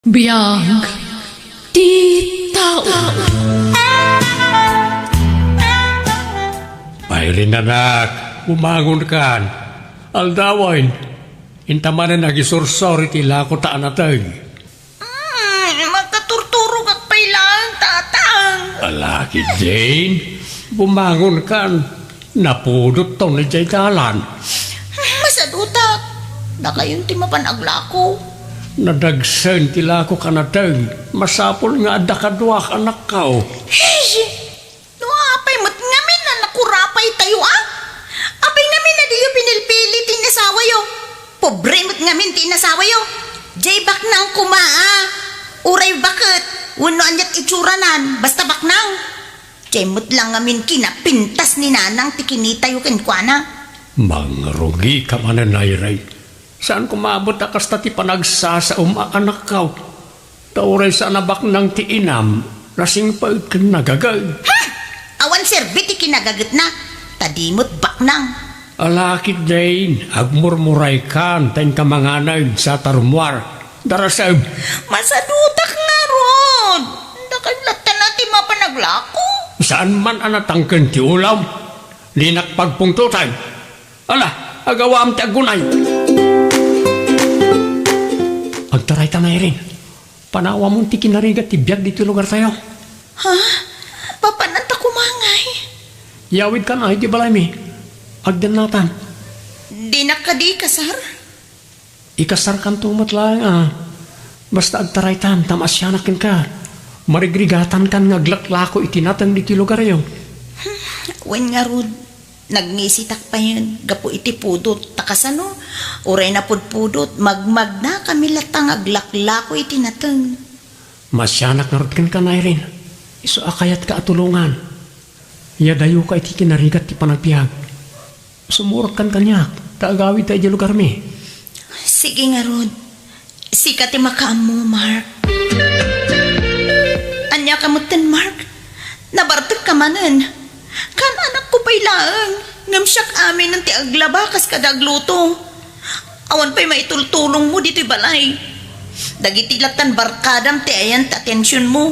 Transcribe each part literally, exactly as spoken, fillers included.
Biag ti tao. Irene, anak, bumangonkan. Aldawen, inta manen agisursor iti lako ta a nateng. Mm, makaturturogak pay laeng, Tatang. Ala ketdin, bumangonkan. Napudotton idiay dalan. Masadutak. Dakayon ti mapan aglako. Nadagsen ti lakok a nateng. Masapul nga adda kaduak, anakko. Hey! No apay met ngamin a nakurapaytayo, a? Apay ngamin a diyo pinilpili ti inasawayo? Pobre met ngamin ti inasawayo. Diay baknang koma, a. Uray baket, wenno aniat itsuranan, basta baknang. Diay met la ngamin kinapintas ni Nanang ti kinitayo kenkuana. Mangrugika manen, Irene. Saan koma met a kasta ti panagsasaom a anakko. Ta uray saan a baknang ti inam, nasingpet ken nagaget. Hmm! Awan serbi ti kinagagetna, ta di met baknang. Ala ketdin, agmurmuraykan ta inka manganeg sa ta rummuar. Darasem. Masadutak ngarud. Dakayo latta ti mapan aglako. Saan man a natangken ti ulam, dinak pagpungtotan. Ala, agawam ti aggunay. Agtaraytan, Irene. Panawamon ti kinarigat ti biag ditoy lugartayo. Ha? Papananta koma ngay? Yawidkan idiay balaymi. Agdennatan. Dinak kadi ikasar? Ikasarkanto met laeng, a. Basta agtaraytan ta maasianak kenka. Marigrigatankan nga aglaklako iti nateng ditoy lugaryo. Wen ngarud, nagngisitak payen gapu iti pudot. Ta kasano? Uray napudpudot, magmagnakami latta nga aglaklako iti nateng. Maasianak ngarud kenka, Irene. Isu a kayatka a tulongan. Iyadayoka iti kinarigat ti panagbiag. Sumurotkan kaniak, ta agawidta idiay lugarmi. Sige ngarud. Sika ti makaammo, Mark. Ania ka metten, Mark? Nabartekka manen. Kaan-anakko pay laeng, ngem siak aminen ti aglaba kas kada agluto. Awan pay maitultulongmo ditoy balay. Dagiti lattan barkadam ti ayan ti atensionmo.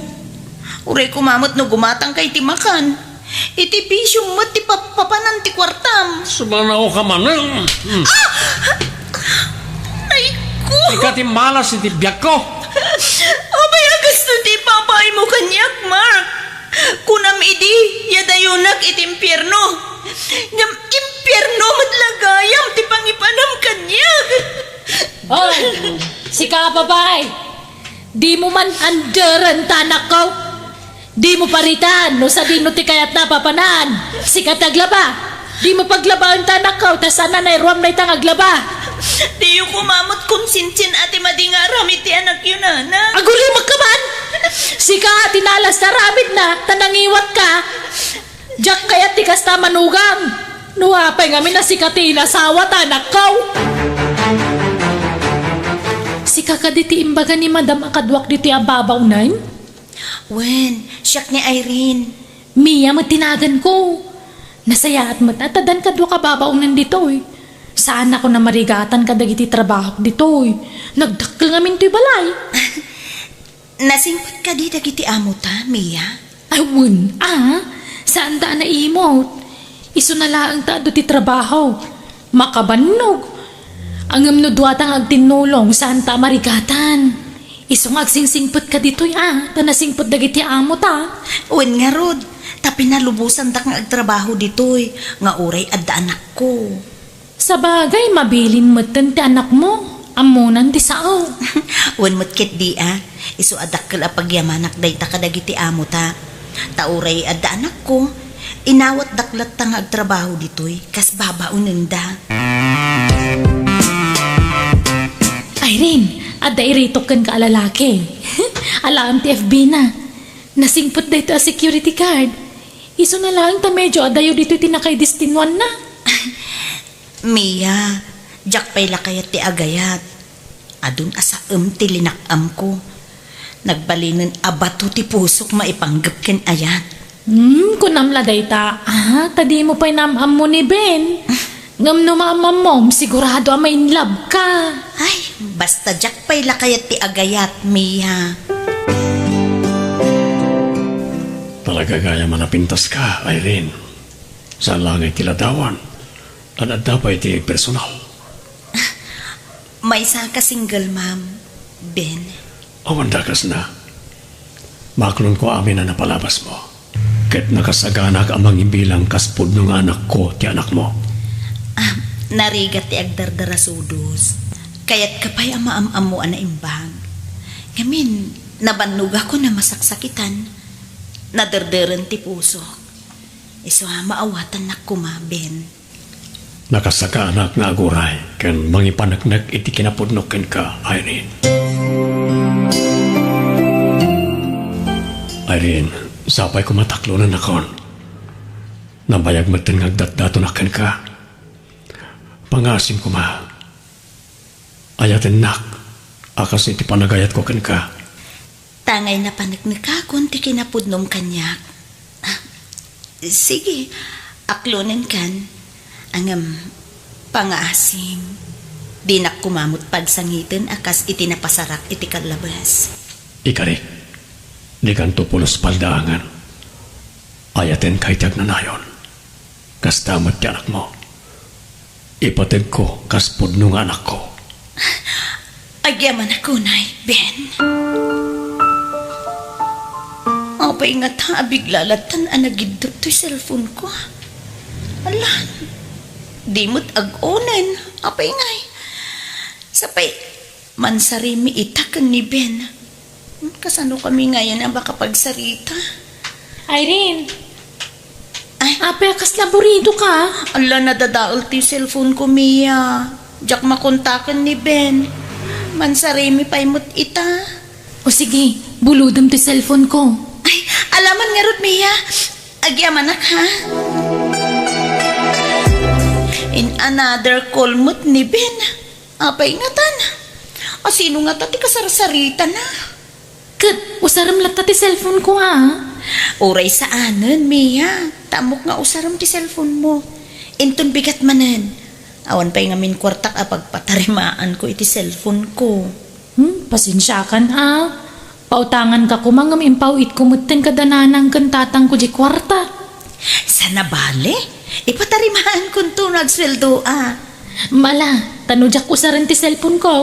Uray koma met no gumatangka iti makan. Iti bisiom met ti papapanan ti kuartam. Sumanaoka manen. Hmm. Ah! Ay ko! Ika ti malas iti biagko. Apay a kastoy ti ipapaaymo kaniak, Mark? Kunam idi, iyadayonak iti impierno. Ngem impierno met la gayam ti pangipanam kaniak. Hoy, sika a babai, dimo man anderen ta anakko. Dimo paritan no sadino ti kayatna a papanan. Sika ti aglaba. Dimo paglabaen ta anakko, ta saan a nairuam dayta nga aglaba. Diyo koma met konsensian a ti madi nga aramid ti anakyo, Nana. Agurimek ka man! Sika ti nalas ti aramidna, ta nangiwatka. Diak kayat ti kasta a manugang. No apay ngamin a sika ti inasawa ta anakko. Sika kadi ti imbaga ni Madam a kaduak ditoy a babaonen? Wen, siak ni Irene. Mia met ti naganko. Nasayaat met a ta addan kaduak a babaonen ditoy. Saanakon a marigatan kadagiti trabahok ditoy. Nagdakkel ngamin toy balay. Nasingpet kadi dagiti amota, Mia? Ay, wen, a. Saanda a naimot. Isuna laeng ta adu ti trabaho. Makabannog. Ngem no duata nga agtinnulong, saanta a marigatan. Isu nga agsingsingpet ka ditoy, a, ta nasingpet dagiti amota. Wen ngarud, ta pinalubosandak nga agtrabaho ditoy, nga uray adda anakko. Sabagay, mabilin metten ti anakmo. Ammonan ti sao. Wen met ketdi, a. Isu a dakkel a pagyamanak dayta kadagiti amota. Ta uray adda anakko, inawatdak latta nga agtrabaho ditoy, kas babaonenda. Irene, adda iritok kenka a lalaki. Alaem ti F B na. Nasingpet daytoy a security guard. Isuna laeng ta medio adayo ditoy ti nakaidestinuanna. Mia, diak pay la kayat ti agayat. Adun a saem ti linak-amko. Nagbalinen a bato ti pusok maipanggep ken ayat. Hmm, kunam la dayta, a, ta dimo pay naam-ammo ni Ben. Ngem no maam-ammom, sigurado a ma-in love ka. Ay, basta diak pay la kayat ti agayat, Mia. Talaga gayam a napintas ka, Irene. Saan laeng ti ladawan. Ad-adda pay ti personal. Maysa ka single mom, Ben. Awan dakasna. Maklonko amin a napalabasmo. Ket nakasaganak a mangibilang kas pudno nga anakko ti anakmo. Ah, narigat ti agdardarasudos. Kayatka pay a maam-ammo a naimbag. Ngamin, nabannogakon a masaksakitan. Naderderen ti pusok. Isu a maawatannak koma, Ben. Nakasaganak nga aguray ken mangipaneknek iti kinapudnok kenka, Irene. Irene, sapay koma ta aklonennakon. Nabayag metten nga agdatdatonak kenka. Pangaasim koma. Ayatennak a kas iti panagayatko kenka. Tangay napaneknekakon ti kinapudnom kaniak. Ah, sige, aklonenkan. Ngem, pangaasim, dinak koma met pagsangiten a kas iti napasarak iti kallabes. Ikarik, dikanto pulos paldaangen. Ayatenka iti agnanayon. Kasta met ti anakmo. Ipategko kas pudno nga anakko. Agyamanak unay, Ben. Apay ngata a bigla lattan a nagiddep toy cellphone ko? Ala, di met ag-onen. Apay ngay? Sapay, mansarimi ita ken ni Ben. Hmm, kasano kami ngayen a makapagsarita? Irene! Ay. Apay a kasla aburido ka? Ala, nadadael ti cellphone ko, Mia. Diak makontaken ni Ben. Mansarimi pay met ita. O sige, bulodem ti cellphone ko. Ay, alaman ngarud, Mia. Agyamanak, ha? In another call met ni Ben. Apay ngatan? A, sino ngata ti kasarsaritana? Ket usarem latta ti cellphone ko, a? Uray saanen, Mia. Ta ammok nga usarem ti cellphone mo. Inton bigat manen. Awan pay ngamin kuartak a pagpatarimaanko iti cellphone ko. Hmm, pasensiakan, a. Pautanganka koma ngem impaw-itko metten kada nanang ken tatangko diay kuarta. Sana bale? Ipatarimaankonto no agsueldoak. Ala, ta no diak usaren ti cellphone ko,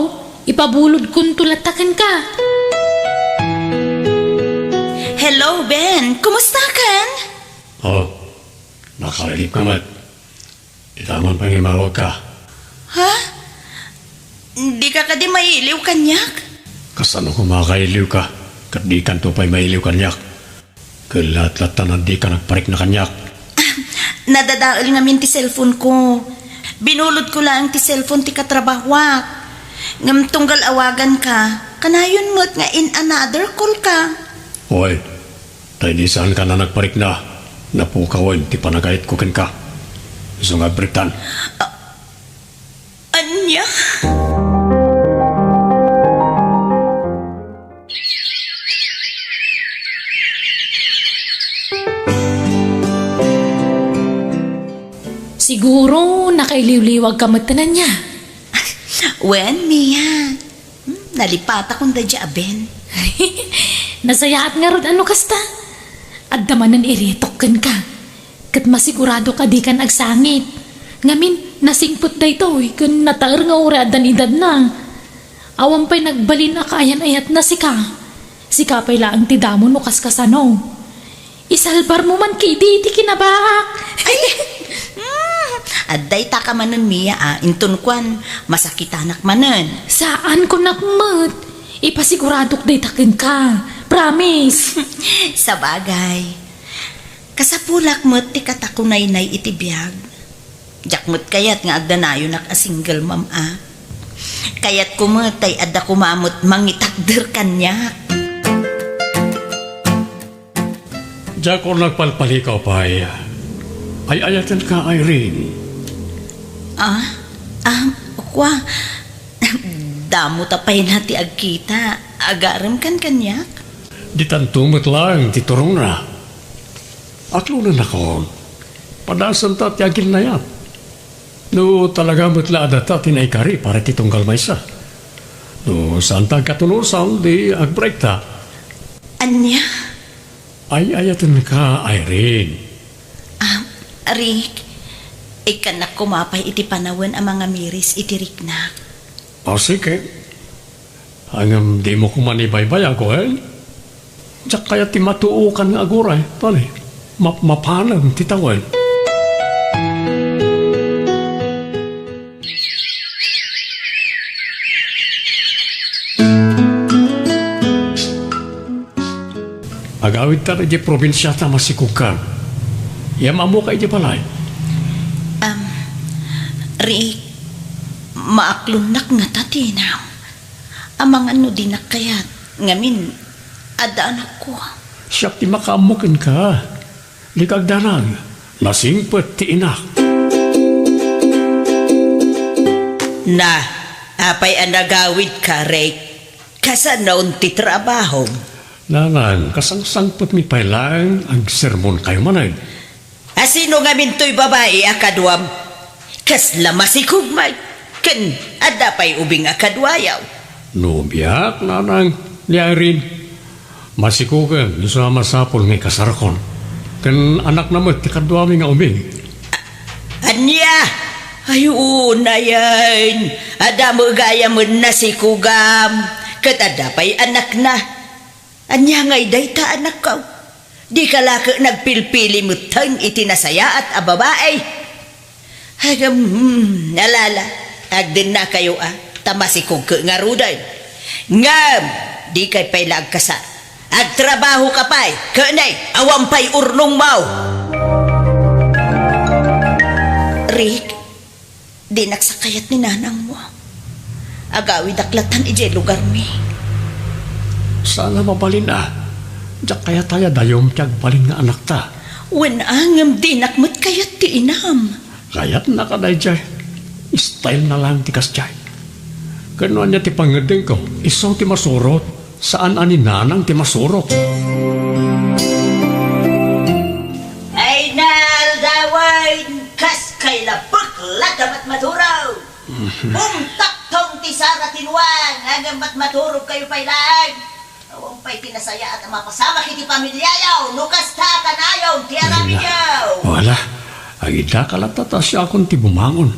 ipabulodkonto latta kenka. Hello, Ben. Kumustakan? Oh, nakarelibka met. Itaman pangimawagka. Ha? Dika kadi mailiw kaniak? Kasano koma a kailiwka, ket dikanto pay mailiw kaniak? Ket laat-latta a dika nagparikna kaniak. Nadadael ngamin ti cellphone ko. Binulodko laeng ti cellphone ti katrabahoak. Ngem tunggal awaganka, kanayon met nga in another call ka. Oy, ta idi saanka a nagparikna, napukawen ti panagayatko kenka. Isu nga agbaliktan. A-, ania? Siguro, nakailiwliwagka met, ania? Wen, Mia. Hmm, nalipatakon daydiay a Ben. Nasayaat ngarud a no kasta. Adda manen iretok kenka. Ket masiguradok a dikan agsangit. Ngamin, nasingpet daytoy ken nataer nga uray addan edadna. Awan pay nagbalin a kaayan-ayatna sika. Sika pay laeng ti damo no kaskasano. Isalbarmo man ketdi ti kinabaak. Ay! Mm, adda itaka manen, Mia, a. Inton kuan, masakitanak manen. Saan, kunak met. Ipasiguradok dayta kenka. Promise. Sabagay. Kasapulak met ti katakunaynay iti biag. Diak met kayat nga agdanayonak a single mom, a. Kayatko met tay adda koma met mangitakder kaniak. Diak nagpalpalikaw pay. Ay-ayatenka, Irene. Ah? Ah, kua. Damo ta pay na ti agkita. Agarem kan kaniak? Ditanto met laeng ti turongna. Aklonennakon. Padasenta ti aginnayat. No talaga met la a data ti naikari para iti tunggal maysa. No saanta agkatunosan, di agbreakta. Ania? Ay-ayatenka, Irene. Ah, Rick, ikkannak koma pay iti panawen a mangamiris iti riknak. O, sige. Ngem dimo koma ibaybay-a, wen? Diak kayat ti matuokan nga aguray, tani, map-, mapanen ti tawen. Agawidta idiay probinsia ta masikogkan. Am-ammoka idiay balay? Am, Rick, maaklonnak ngata ti inam. Amangan no dinak kayat, ngamin, adda anakko. Siak ti makaammo kenka. Dika agdanag, nasingpet ti inak. Na, apay a nagawidka, Rick? Kasano ti trabahom? Nanang, kasangsangpetmi pay laeng agsermonkayo manen. A sino ngamin toy babai a kaduam? Kasla masikog met, ken adda pay ubing a kaduayo? No biak, nanang, ni Irene, masikogem isu a masapul nga ikasarakon. Ken anakna met ti kaduami nga ubing. Ania? Ay, unayen. Adda met gayamen nasikogam. Ket adda pay anakna. Ania ngay dayta, anakko? Dika la ket nagpilpili metten iti nasayaat a babai. Agam, hmm, alala, agdennakayo a, ta masikogko ngaruden. Ngem, dikay pay la agkasar. Agtrabahoka pay, ket nay, awan pay urnongmo. Rick, dinak sa kayat ni nanangmo. Agawidak latan idiay lugarmi. Saan a mabalin a. Diak kayat aya dayom ti agbalin nga anakta. Wen a, ngem dinak met kayat ti inam. Kayatna kadaydiay. Style na lang ti kasdiay. Ken no ania ti pangngeddengko, isu ti masurot. Saan a ni nanang ti masurot. Ay, naaldawen, kas kay labek la dapat maturaw. Umtaktong ti sara ti nuang, ngem mat-, maturogkayo pay laeng. Awan pay ti nasayaat a mapasamak iti pamiliayo, no kasta kanayon ti aramidyo. Wala. Agidaka latta ta siakon ti bumangon.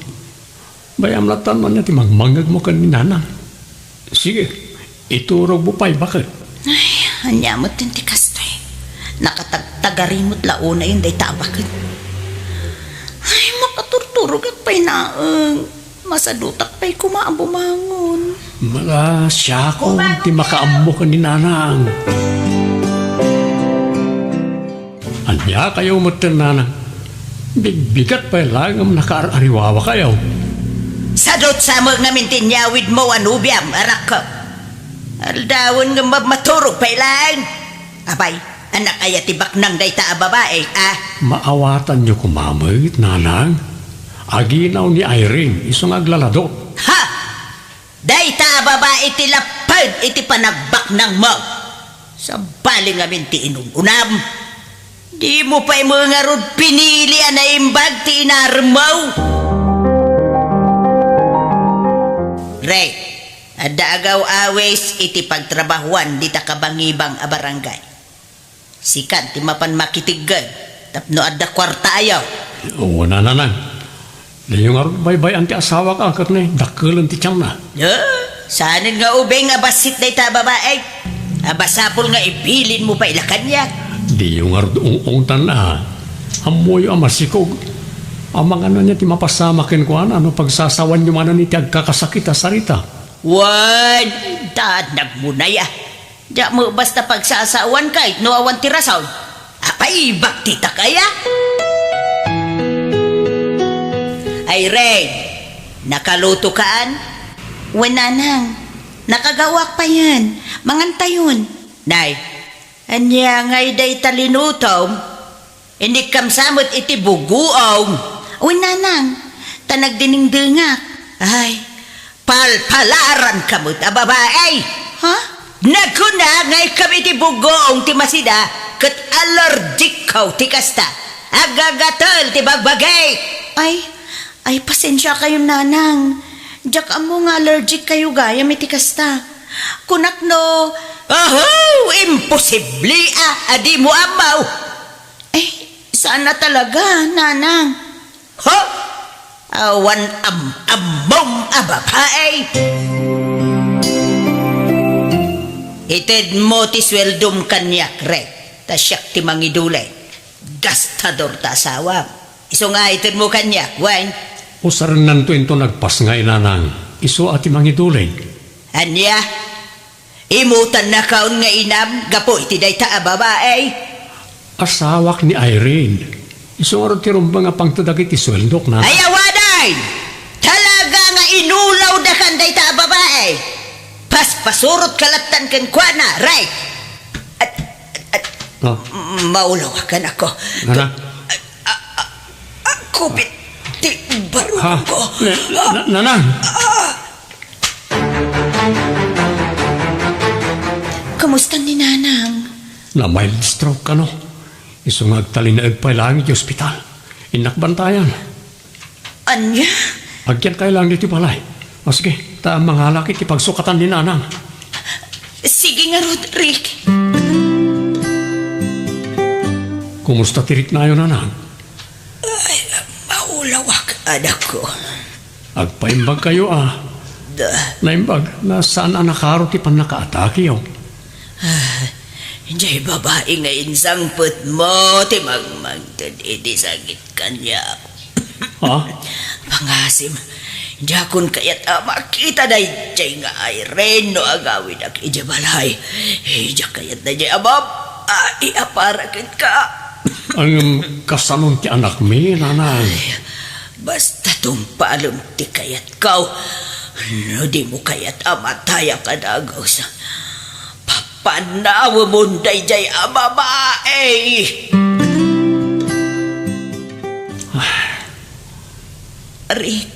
Bay-am latta no ania ti mangmangngegmo ken ni nanang. Sige, iturogmo pay baket. Ay, ania met ti kastoy? Nakatagtagari met la unayen dayta a baket. Ay, makaturturogak pay laeng. Masadutak pay koma a bumangon. Mala, siakon ti makaammo ken ni nanang. Ania kayo metten, nanang? Bigbigat pay laeng ngem nakaar-ariwawakayo. Sadut sa met ngamin ti inyawidmo a nobiam, arakko. Aldawen ngem mab-, maturog pay laeng. Apay, anak aya ti baknang dayta a babai, a? Maawatanyo koma met, nanang. Aginaw ni Irene, isu nga aglaladot. Ha! Dayta a babai ti lapped iti panagbaknangmo. Sabali ngamin ti inun-unam. Dimo pay met ngarud pinili a naimbag ti inaremmo. Rey, adda agaw-awis iti pagtrabahuan dita kabangibang a barangay. Sika ti mapan makitegged tapno adda kuartaayo. Wen a, nanang. Diyo ngarud baybay-an ti asawak a ket ni dakkelen ti tianna. Eh, saanen nga ubing a bassit dayta a babai. A masapul nga ibilinmo pay la kaniak. Diyo ngarud ung-ungtan a. Ammoyo a masikog. Amangan ania ti mapasamak kenkuana no pagsasawanyo manen iti agkakasakit a sarita. Wen, danagmo nay a. Diak met basta pagsasawan ket no awan ti rason. Apay, baktitak aya? Ay, Rey, nakalutokaan? Wen, nanang, nakagaoak payen. Mangantayon. Nay, ania ngay dayta linutom? Inikkam sa met iti bugoong. Wen, nanang, ta nagdinengdengak. Ay, palpalaranka met a babai. Ha? Nagkuna nga ikkam iti bugoong ti masida, ket allergic-ko ti kasta. Agagatel ti bagbagik. Ay, Ay, pasensiakayon, Nanang. Diak ammo nga allergic kayo gayam iti kasta. Kunak no, Aho! Imposible a, a dimo ammo! Ay, saan a talaga, Nanang. Ha? Awan am-ammom a babae! Itedmo ti sueldom kaniak, Rek, ta siak ti mangiduleng. Gastador ta asawam. Isu nga itedmo kaniak, wen? Usarennanto inton agpasngay, Nanang. Isu a ti mangiduleng. Ania? Imutannakon nga inam gapu iti dayta a babae? Asawak ni Irene. Isu ngarud ti rumbeng a pangted dagiti sueldok, Nanang. Ay, awanen! Talaga nga inulawdakan dayta a babae! Paspasurotka lattan kenkuana, Rek! At, at, at, Ah. Maulawakan ako. Nanang? Akupit ti barukko. Ha? Na, na, na, Nanang! Kumusta ni Nanang? Na-mild stroke kano. Isu nga agtalinaed pay laeng iti ospital. Innak bantayan. Ania? Agyankayo laeng ditoy balay. O sige, ta mangalak iti pagsukatan ni Nanang. Sige ngarud, Rick. Kumusta ti riknayo, Nanang? Ay, maulawak, anakko. Agpaimbagkayo a. Da. Naimbag, no saan a nakaro ti pannakaatakeyo. Ah, diay babai nga insangpetmo ti mangmangted iti sakit kaniak. Ha? Pangasim, diakon kayat a makita daydiay nga Irene no agawidak idiay balay. Diak kayat daydiay a babai a para kenka. Ngem, kasanon ti anakmi, Nanang? Ay, basta tungpalem ti kayatko. No dimo kayat a matayak a dagus, papanawemon daydiay a babai. Rick,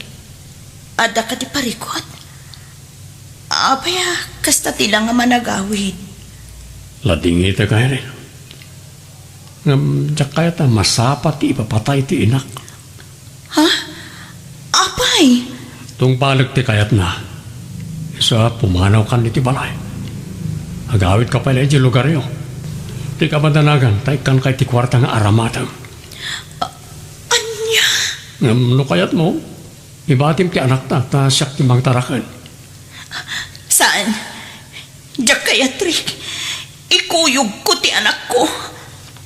adda kadi parikut? Apay a kasta ti la nga managawid? Ladingitek, Irene. Ngem diak kayat a masapa ti ipapatay ti inak. Ha? Apay? Tungpalek ti kayatna. Isu a pumanawkan iti balay. Agawidka pay la idiay lugaryo. Dika madanagan ta ikkanka iti kuarta nga aramatem. A-, ania? Ngem no kayatmo, ibatim ti anakta ta siak ti mangtaraken. Saan? Diak kayat, Rick. Ikuyogko ti anakko.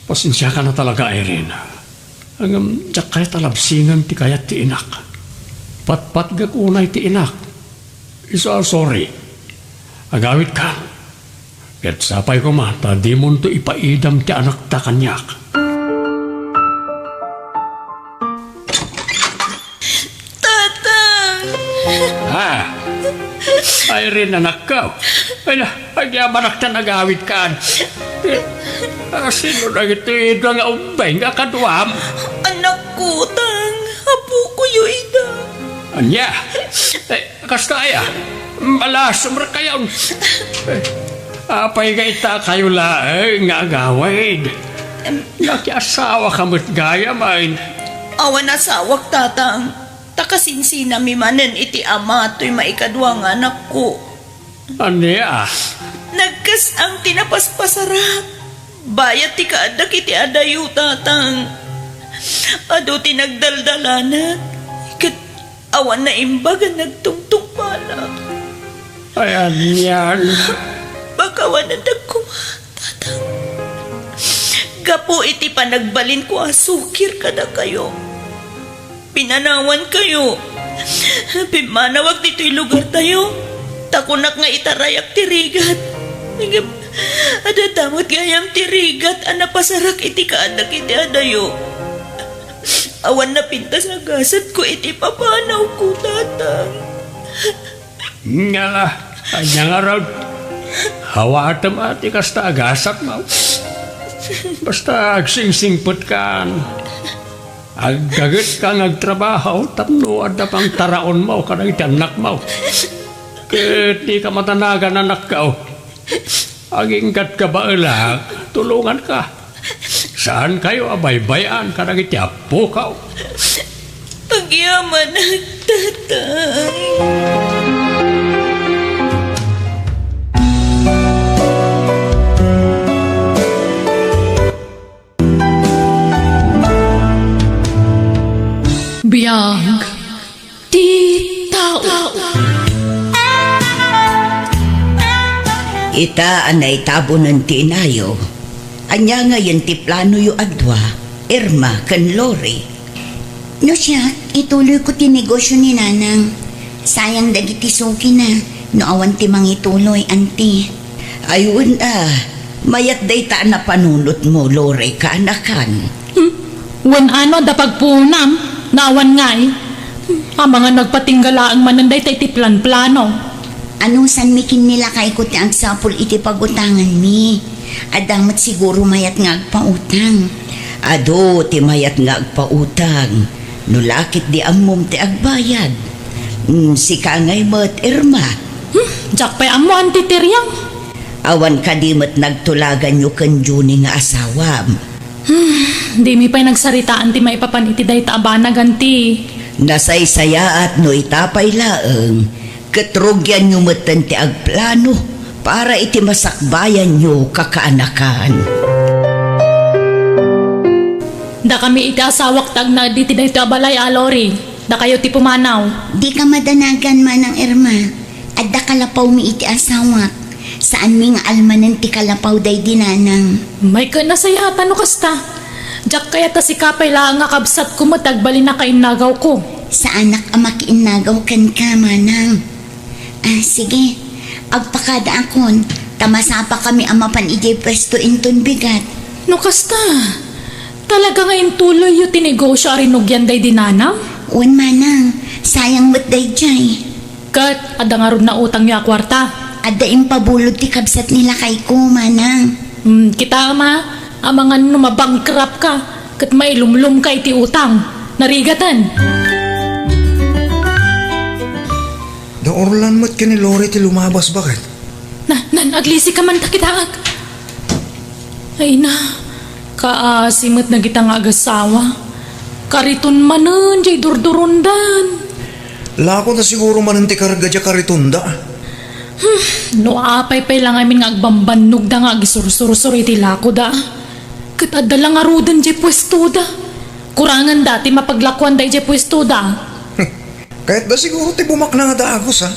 Pasensiakan a talaga, Irene. Ngem diak kayat a labsingen ti kayat ti inak. Patpatgek unay ti inak. Isu a sorry. Agawidkan. Ket sapay koma ta dimonto ipaidam ti anakta kaniak. Tatang! Ha? Irene, anakko. Ay na, agyamanak ta nagawidkan. Ah, sino dagitoy dua nga ubbing a kaduam? Anakko, Tang. Apokoyo ida. Ania? Eh, kasta aya? Malasumrek kayon. Eh, apay nga itakayo laeng nga agawid? Em, Nakiasawaka met gayam, ay? Awan asawak, Tatang. Ta kasinsinami manen iti ama toy maikadua nga anakko. Ania? Nagkas-ang ti napaspasarak. Bayat ti kaaddak iti adayo, Tatang. Adu ti nagdaldalanak. Ket awan naimbag a nagtungtungpalak. Ay, anian? Pakawanendak koma, Tatang. Gapu iti panagbalinko a sukir kadakayo. Pinanawankayo. Pimmanawak ditoy lugartayo. Ta kunak nga itarayak ti rigat. Ngem, adda met gayam ti rigat a napasarak iti kaaddak iti adayo. Awan napintas a gasatko iti papanawko, Tatang. Ngala, ania ngarud? Awatem a ti kasta a gasatmo. Basta agsingsingpetkan. Aggagetka nga agtrabaho tapno adda pangtaraonmo kadagiti annakmo. Ket dika madanagan, anakko. Aginggatka baelak, tulonganka. Saankayo a baybay-an kadagiti appokaw. Yaman, Tatang. Biag ti tao. Ita a naitabonen ti inayo, ania ngayen ti planoyo a dua, Irma ken Lori? No siak, ituloyko ti negosio ni Nanang. Sayang dagiti sukina no awan ti mangituloy, Anti. Ay, wen a, mayat dayta a napanunotmo, Lori, kaanakan. Hmm? Wen ano adda pagpuonam, no awan ngay? Hmm, amangan nagpatingga laeng manen dayta iti planplano. Anusanmi ken ni lakayko ti agsapul iti pagutanganmi. Adda met siguro mayat nga agpautang. Adu ti mayat nga agpautang. No lakit di ammom ti agbayad. Hmm, sika ngay met, Irma. Hmm, diak pay ammo, Anti Tiriang. Awan kadi met nagtulaganyo ken Junie nga asawam? Hmm, dimi pay nagsaritaan ti maipapan iti dayta a banag, Anti. Nasaysayaat no ita pay laeng, ket rugianyo metten ti agplano para iti masakbayanyo kakaanakan. Dakami iti asawak ti agnaed iti daytoy a balay a, Lori. Dakayo ti pumanaw. Dika madanagan, Manang Irma. Adda kalapawmi iti asawak. Saanmi nga almanen ti kalapaw daydi Nanang. May ket nasayatan no kasta. Diak kayat a sika pay laeng a kabsatko met agbalin a kainnagawko. Saanak a makiinnagaw kenka, Manang. Ah, sige. Agpakadaakon, ta masapakami a mapan idiay puesto inton bigat. No kasta, talaga nga intuloyyo ti negosio a rinugian daydi Nanang? Wen, Manang. Sayang met daydiay. Ket adda ngarud nautangyo a kuarta? Adda impabulod ti kabsat ni lakayko, Manang. Hmm, kitaem a, amangan no mabankrupt ka, ket mailumlom ka iti utang. Narigaten. Da Orlan met ken ni Lori ti lumabas, baket. Na, nan, aglisi ka man ta kitaek. Ay na, kaasi met dagita nga agasawa. Kariton manen jay durdurondan. Lakoda siguro manen ti karga jay karitonda. Hmm, no apay pay la ngamin nga agbambannogda nga agisursursor iti lakoda. Ket adda la ngaruden jay puestoda. Kuranganda ti mapaglakuanda idiay puestoda. Kayatda siguro ti bumaknang a dagus, a?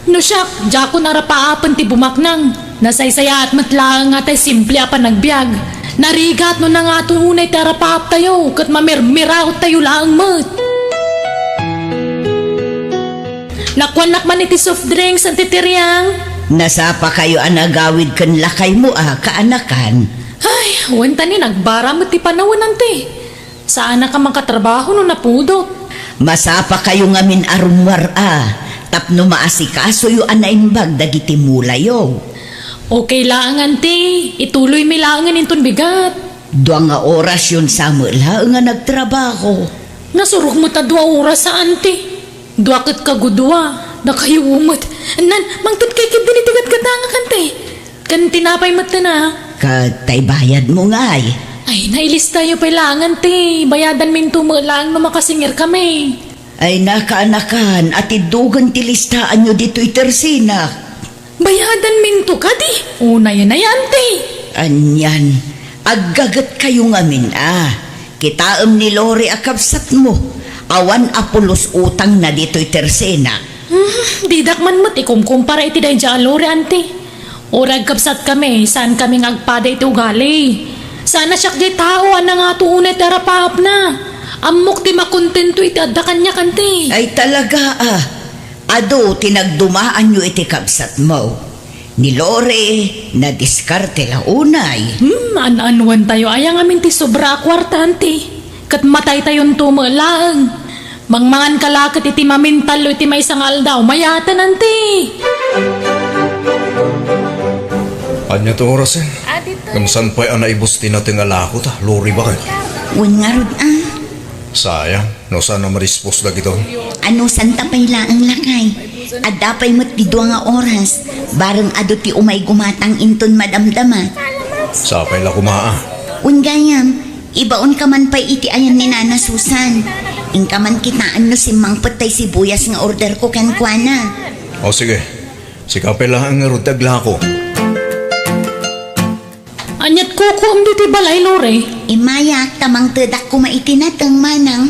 No siak, diakon arapaapen ti bumaknang. Nasaysayaat met laeng nga tay simple a panagbiag. Narigat no nangato unay ti arapaaptayo, ket mamirmiraottayo laeng met. Nakuanak man iti soft drinks, Anti Tiriang. Nasapakayo a nagawid ken lakaymo a kaanakan. Ay, wen ta ni nagbara met ti panawen, Anti. Saanak a makatrabaho no napudot. Masapakayo ngamin a rummuar a, tapno maasikasoyo a naimbag dagiti mulayo. Okay laeng, Anti. Ituloymi laengen inton bigat. Dua nga orasyon sa met laeng a nagtrabaho. Nasurok met a dua oras a, Anti. Dua ket kagudua, dakayo met. Nan, mangted kay ketdin iti gatgatangak, Anti. Ken tinapay met ten a. Ket tay bayadmo ngay? Ay, nailistayo pay laeng, Anti. Bayadanminto met laeng no makasingirkami. Ay, nakaanakan, atiddogen ti listaanyo ditoy tersinak. Bayadanminto kadi? Unayen a, Anti. Anian, aggagetkayo ngamin a. Kitaem ni Lori a kabsatmo, awan a pulos utangna ditoy tersinak. Hmm, didak man met ikumkumpara iti daydiay a Lori, Anti. Uray agkabsatkami, saankami nga agpada iti ugali. Saan a siak jay tao a nangato unay ti arapaapna. Ammok ti makontento iti adda kaniak, Anti. Ay, talaga a. Adu ti nagdumaanyo iti kabsatmo. Ni Lori, nadiskarte la unay. Hmm, an-anuentayo aya ngamin ti sobra a kuarta, Anti? Ket mataytayonto met laeng. Mangmanganka la ket iti mamintallo iti maysa nga aldaw, mayaten, Anti. Ania ti orasen? Ngem saan pay a naibus ti nateng a lakota, Lori, baket? Wen ngarud a. Sayang. No saan a madispos dagitoy? Anusanta pay laeng, lakay. Adda pay met ti dua nga oras, bareng adu ti umay gumatang inton madamdama. Sapay la koma a. Wen gayam, ibaonka man pay iti ayan ni Nana Susan. Inka man kitaen no simmangpet tay sibuyas nga order ko kenkuana. O sige, sika pay laeng ngarud ti aglako. Aniat kukuem ditoy balay, Lore? Immayak, ta mangtedak koma iti nateng, manang.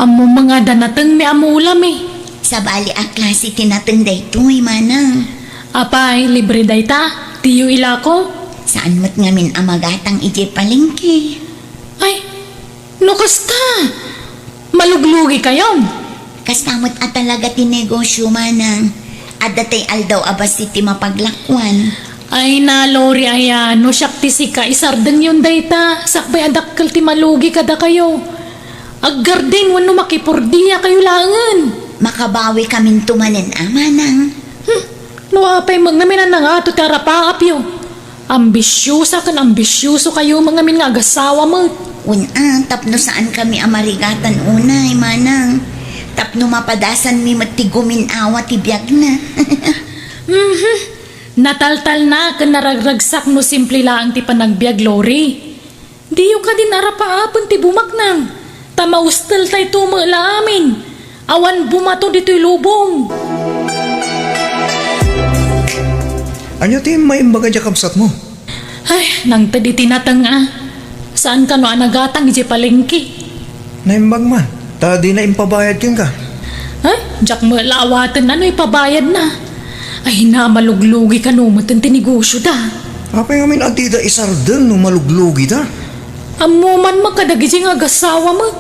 Ammom nga adda nateng, ni ammo ulam, eh. Sabali a klase ti nateng daytoy, manang. Apay, libre dayta? Diyo ilako? Saan met ngamin a magatang idiay palengke. Ay, no kasta, maluglugikayon. Kasta met a talaga ti negosyo, manang. Adda tay aldaw a bassit ti mapaglakuan. Ay na, Lori, aya, no siak ti sika, isardengyon dayta, sakbay a dakkel ti malugi kadakayo. Aggardin wenno makipordiakayo laengen. Makabawikaminto manen a, manang. Hmm, no apay met ngamin a nangato ti arapaapyo. Ambisiosa ken ambisiosokayo met ngamin nga agasawa met. Wen a, tapno saankami a marigatan unay, manang. Tapno mapadasanmi met ti gumin-awa ti biagna. Mhm. Nataltalna ken naragragsak no simple laeng ti panagbiag, Lori. Diyo kadin arapaapen ti bumaknang, ta mausteltayto met la amin. Awan bumato ditoy lubong. Ania ti maimbag a diay kabsatmo? Ay, nangted iti nateng a. Saan kano a nagatang idiay palengke? Naimbag man, ta dina impabayad kenka. Ay, diak met la awaten no ipabayadna. Ay, na, maluglugi kano met ti negosyoda. Apay ngamin a dida isardeng no maluglugida? Ammo man met kadagiti nga agasawa met.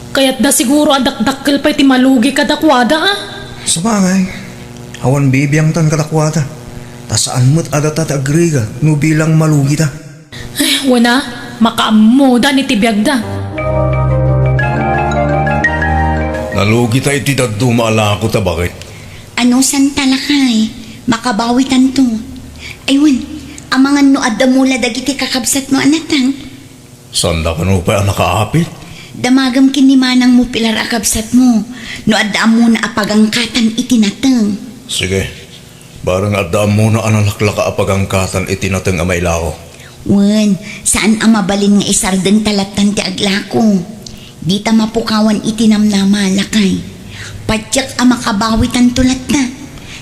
Kayatda siguro a dakdakkel pay ti malugi kadakuada, a. Sabagay, awan bibiangtan kadakuada. Ta saan met a data ti agrigat no bilang malugida. Ay, wen a, makaammoda iti biagda. Nalugita iti dadduma a lakota, baket. Anusanta, lakay, makabawitanto. Ay wen, amangan no adda mula dagiti kakabsatmo a nateng. Saanda kano pay a nakaapit? Damagem ken ni manangmo pilar a kabsatmo, no adda ammona a pagangkatan iti nateng. Sige. Bareng adda ammona a nalaklaka a pagangkatan iti nateng a mailako. Wen, saan a mabalin nga isardengta lattan ti aglako. Dita mapukawan iti namnama, lakay. Patiek a makabawitanto latta.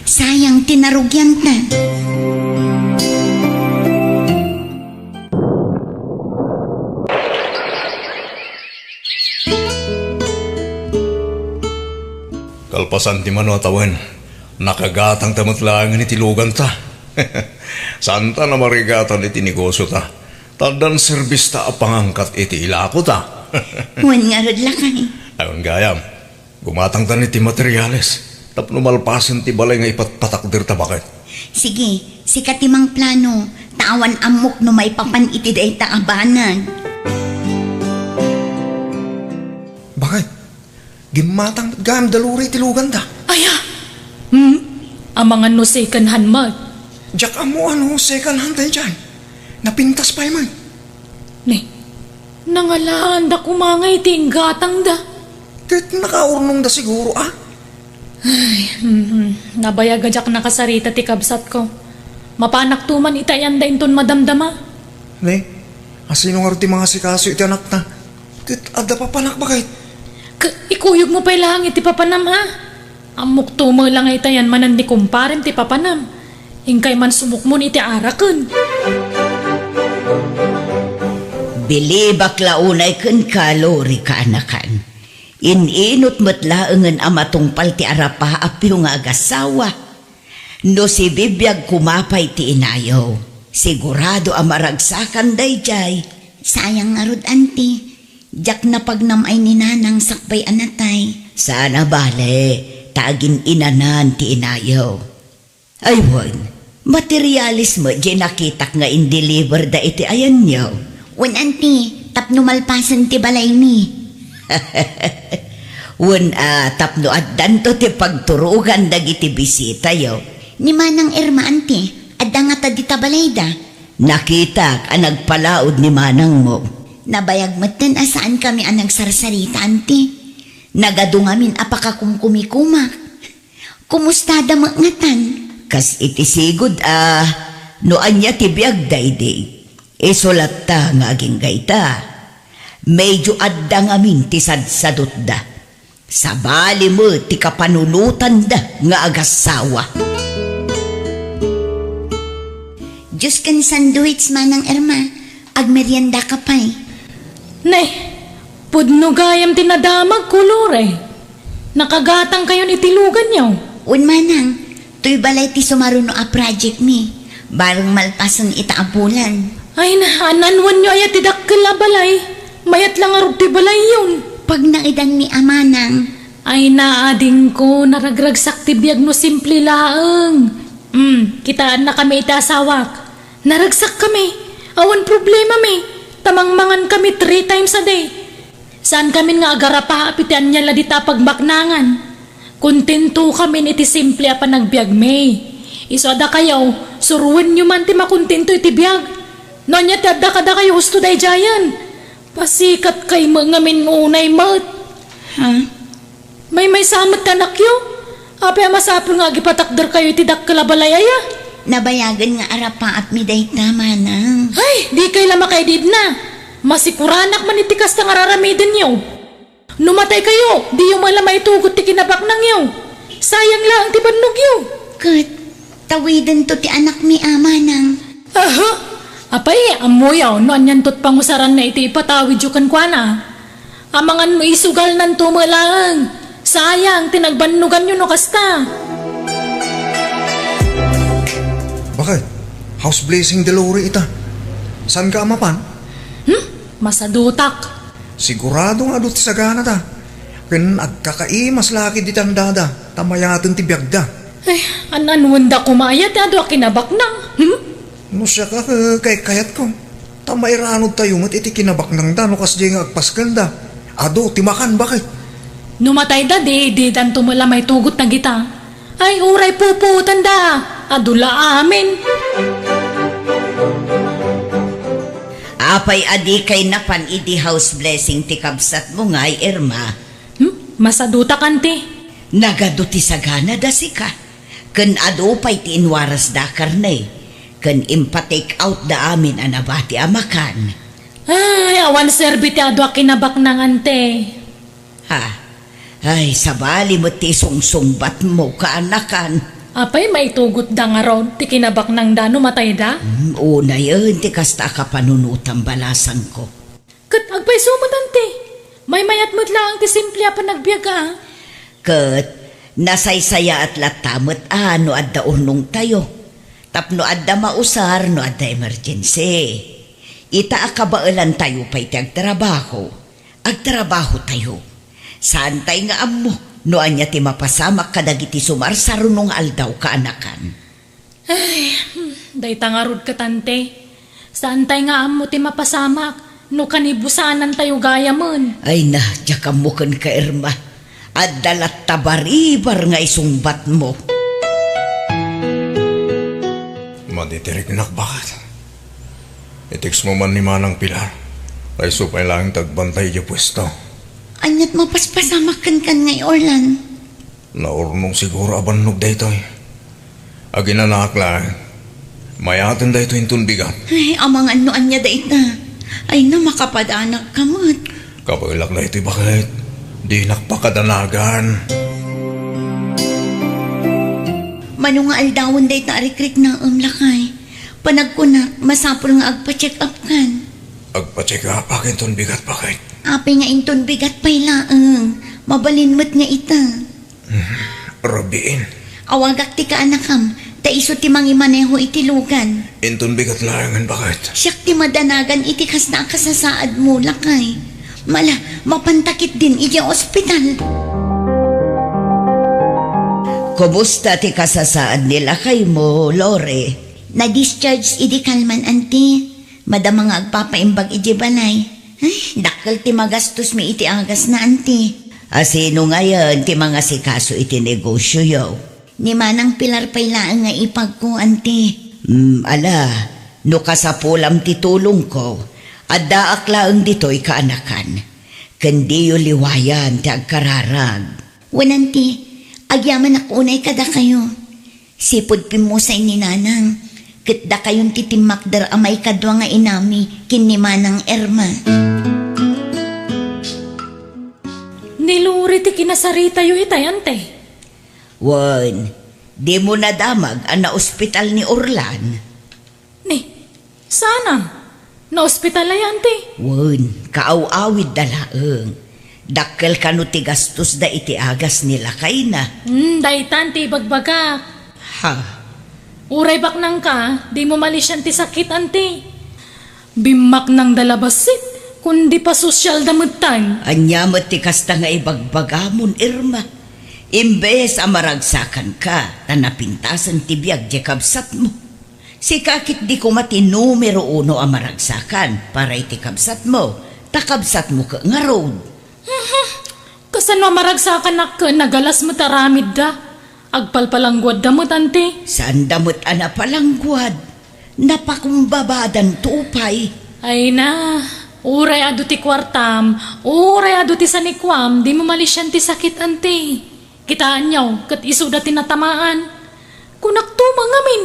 Sayang ti narugianta. Kalpasan ti mano a tawen, nakagatangta met laengen iti luganta. Saanta a marigatan iti negosyota. Ta addan serbista a pangangkat iti ilakota. Wen ngarud, lakay. Awan gayam. Gumatangtan iti materiales tapno malpasen ti balay nga ipatpatakderta, baket. Sige, sika ti mangplano, ta awan ammok no maipapan iti dayta a banag. Baket, gimmatang met gayam da Lori iti luganda. Aya! Hmm? Amangan no second hand met. Diak ammo a no second hand daydiay. Napintas pay met. Ni, nangalaanda koma nga iti inggatangda. Ket nakaurnongda siguro, a? Ay, mhm. Nabayag a diak nakasarita ti kabsatko. Mapanakto man iti ayanda inton madamdama. Ni, asino ngarud ti mangasikaso iti anakta? Ket adda papanak, baket? Ket ikuyogmo pay laeng iti papanam, a? Ammokto met la nga itayan manen ni kumparem ti papanam. Inkay man sumukmon iti araken. Bilibak la unay kenka, Lori, kaanakan. In-inut met laengen a matungpal ti arapaapyo nga agasawa. No sibibiag koma pay ti inayo, sigurado a maragsakan daydiay. Sayang ngarud, anti. Diak napagnam ay ni nanang sakbay a natay. Saan a bale, ta agin-inanan ti inayo. Ay wen, materialis met diay nakitak nga indeliverda iti ayanyo. Wen, anti, tapno malpasen ti balaymi. Wen a, tapno addanto ti pagturogan dagiti bisitayo. Ni Manang Irma, anti, adda ngata dita balayda? Nakitak a nagpalaod ni manangmo. Nabayag metten a saankami a nagsarsarita, anti. Nagadu ngamin a pakakumkumikumak. Kumustada met ngatan? Kas iti sigud a no ania ti biagda idi, isu latta nga agingga ita. Medyo adda ngamin ti sadsadutda. Sabali met ti kapanunotanda nga agassawa. Juice ken sandwich, Manang Irma. Agmeriendaka pay. Nay, pudno gayam ti nadamagko, Lore. Nakagatangkayon iti luganyo? Wen, Manang. Toy balay ti sumaruno a project mi. Bareng malpasen ita a bulan. Ay na, an-anwanyo aya ti dakkel a balay? Mayat la ngarud ti balayyon. Pagnaedanmi a, Manang. Ay na, adingko, naragragsak ti biag no simple laeng. Hmm, kitaennakami iti asawak. Naragsakkami. Awan problemami. Ta mangmangankami three times a day. Saankamin nga agarapaap iti ania la dita a pagbaknangan. Kontentokamin iti simple a panagbiagmi. Isu a dakayo, suroenyo man ti makontento iti biag. No ania ti adda kadakayo husto daydiayen, pasikatkay met ngamin unay met. Ha? Maymaysa met ti anakyo. Apay a masapul nga agipatakderkayo iti dakkel a balay aya? Nabayagen nga arapaapmi dayta, Manang. Ay, dikay la makaididna. Masikuranak man iti kasta nga raramidenyo. No mataykayo, diyo met la maitugot ti kinabaknangyo. Sayang laeng ti bannogyo. Ket, tawidento ti anakmi a, Manang. Aha! Apay, ammoyo no anianto ti pangusaranna iti ipatawidyo kenkuana? Amangan no isugalnanto met laeng. Sayang ti nagbannoganyo no kasta. Bakit? House blessing, Dolores, ita. Saanka a mapan? Hmm? Masadutak. Sigurado nga adu ti saganada. Ken agkakaimas la ketdi ti andada, ta mayaten ti biagda. Ay, an-anwenda koma aya ti adu a kinabaknang? Hmm? No siak, eh, kaykayatko, ta mairanudtayo met iti kinabaknangda no kasdiay nga agpaskenda. Adu ti makan, bakit? No matayda, di, didanto met la maitugot dagita. Ay, uray pupuotanda. Adu la amin. Apay a dikay napan idi house blessing ti kabsatmo ngay, Irma? Hmm? Masadutak, anti. Nagadu ti saganada sika. Ken adu pay ti inwarasda a karne. Ken impa-take out da amin a nabati a makan. Ay, awan serbi ti adu a kinabaknang, anti. Ha? Ay, sabali met ti isungsungbatmo, kaanakan. Apay, maitugotda ngarud ti kinabaknangda no matayda? Hmm, unayen ti kasta a kapanunotam balasangko. Ket agpayso met, anti. Maymayat met laeng ti simple a panagbiag, a. Ket nasaysayaat latta met a no adda urnongtayo. Tapno adda mausar no adda emergency. Ita a kabaelantayo pay ti agtrabaho. Agtrabahotayo. Saantay nga ammo no ania ti mapasamak kadagiti sumarsaruno nga aldaw, kaanakan. Ay, hmm, dayta ngarud ket, anti. Saantay nga ammo ti mapasamak no kanibusanantayo gayamen. Ay na, diak ammo kenka, Irma. Adda latta baribar nga isungbatmo. Madi ti riknak, bakit? Itextmo man ni Manang Pilar. Payso pay laeng ti agbantay idiay puesto. Aniat mapaspasamak kenkan ngay, Orlan? Naurnong siguro a bannog daytoy. Aginanaak laeng. Mayaten daytoy inton bigat. Ay, amangan no ania dayta. Ay na, makapadanagka met. Kabaelak daytoy, bakit? Dinak pakadanagan. Mano nga aldawen dayta a rikriknaem, lakay? Panagkunak, masapul nga agpa-check up kan. Agpa-check up, akin ton bigat, bakit? Apay nga inton bigat pay laeng. Mabalin met nga ita. Hmm, rabiin. Awagak ti kaanakam, ta isu ti mangimaneho iti lugan. Inton bigat laengen, bakit? Siak ti madanagan iti kasta a kasasaadmo, lakay. Mala, mapanta ketdin idiay ospital. Kumusta ti kasasaad ni lakaymo, Lore? Na-discharge idi kalman, anti. Madama nga agpapaimbag idiay balay. Ay, dakkel ti magastosmi iti agasna, anti. A sino ngayen ti mangasikaso iti negosioyo? Ni Manang Pilar pay laeng nga ipagko, anti. Hmm, ala, no kasapulam ti tulongko, addaak laeng ditoy, kaanakan. Ken diyo liwayan ti agkararag. Wen, anti, agyamanak unay kadakayo. Sipud pimmusay ni Nanang, ket dakayon ti timmakder a maikadua nga inami ken ni Manang Irma. Ni Lori ti kinasaritayo itay, Ante. Wen, dimo nadamag a naospital ni Orlan? Ni, saan a? Naospital aya, Ante? Wen, kaaw-awidda laeng. Dakkel kano ti gastosda iti agas ni lakayna. Hmm, daytan ti ibagbagak. Ha? Uray baknangka, dimo malisian ti sakit, Ante. Bimmaknangda la bassit, kundi pasosialda metten. Ania met ti kasta nga ibagbagamon, Irma? Imbes a maragsakanka, ta napintasen ti biag ti kabsatmo. Sika ketdi koma ti numero uno a maragsakan para iti kabsatmo, ta kabsatmo ket ngarud. Mhm. Kasano a maragsakanak ken nagalas met aramidda? Agpalpalangguadda met, Ante. Saanda met a napalangguad. Napakumbabadanto pay. Ay na, uray adu ti kuartam, uray adu ti sanikuam, dimo malisian ti sakit, Ante. Kitaenyo, ket isuda ti natamaan. Kunakto met ngamin,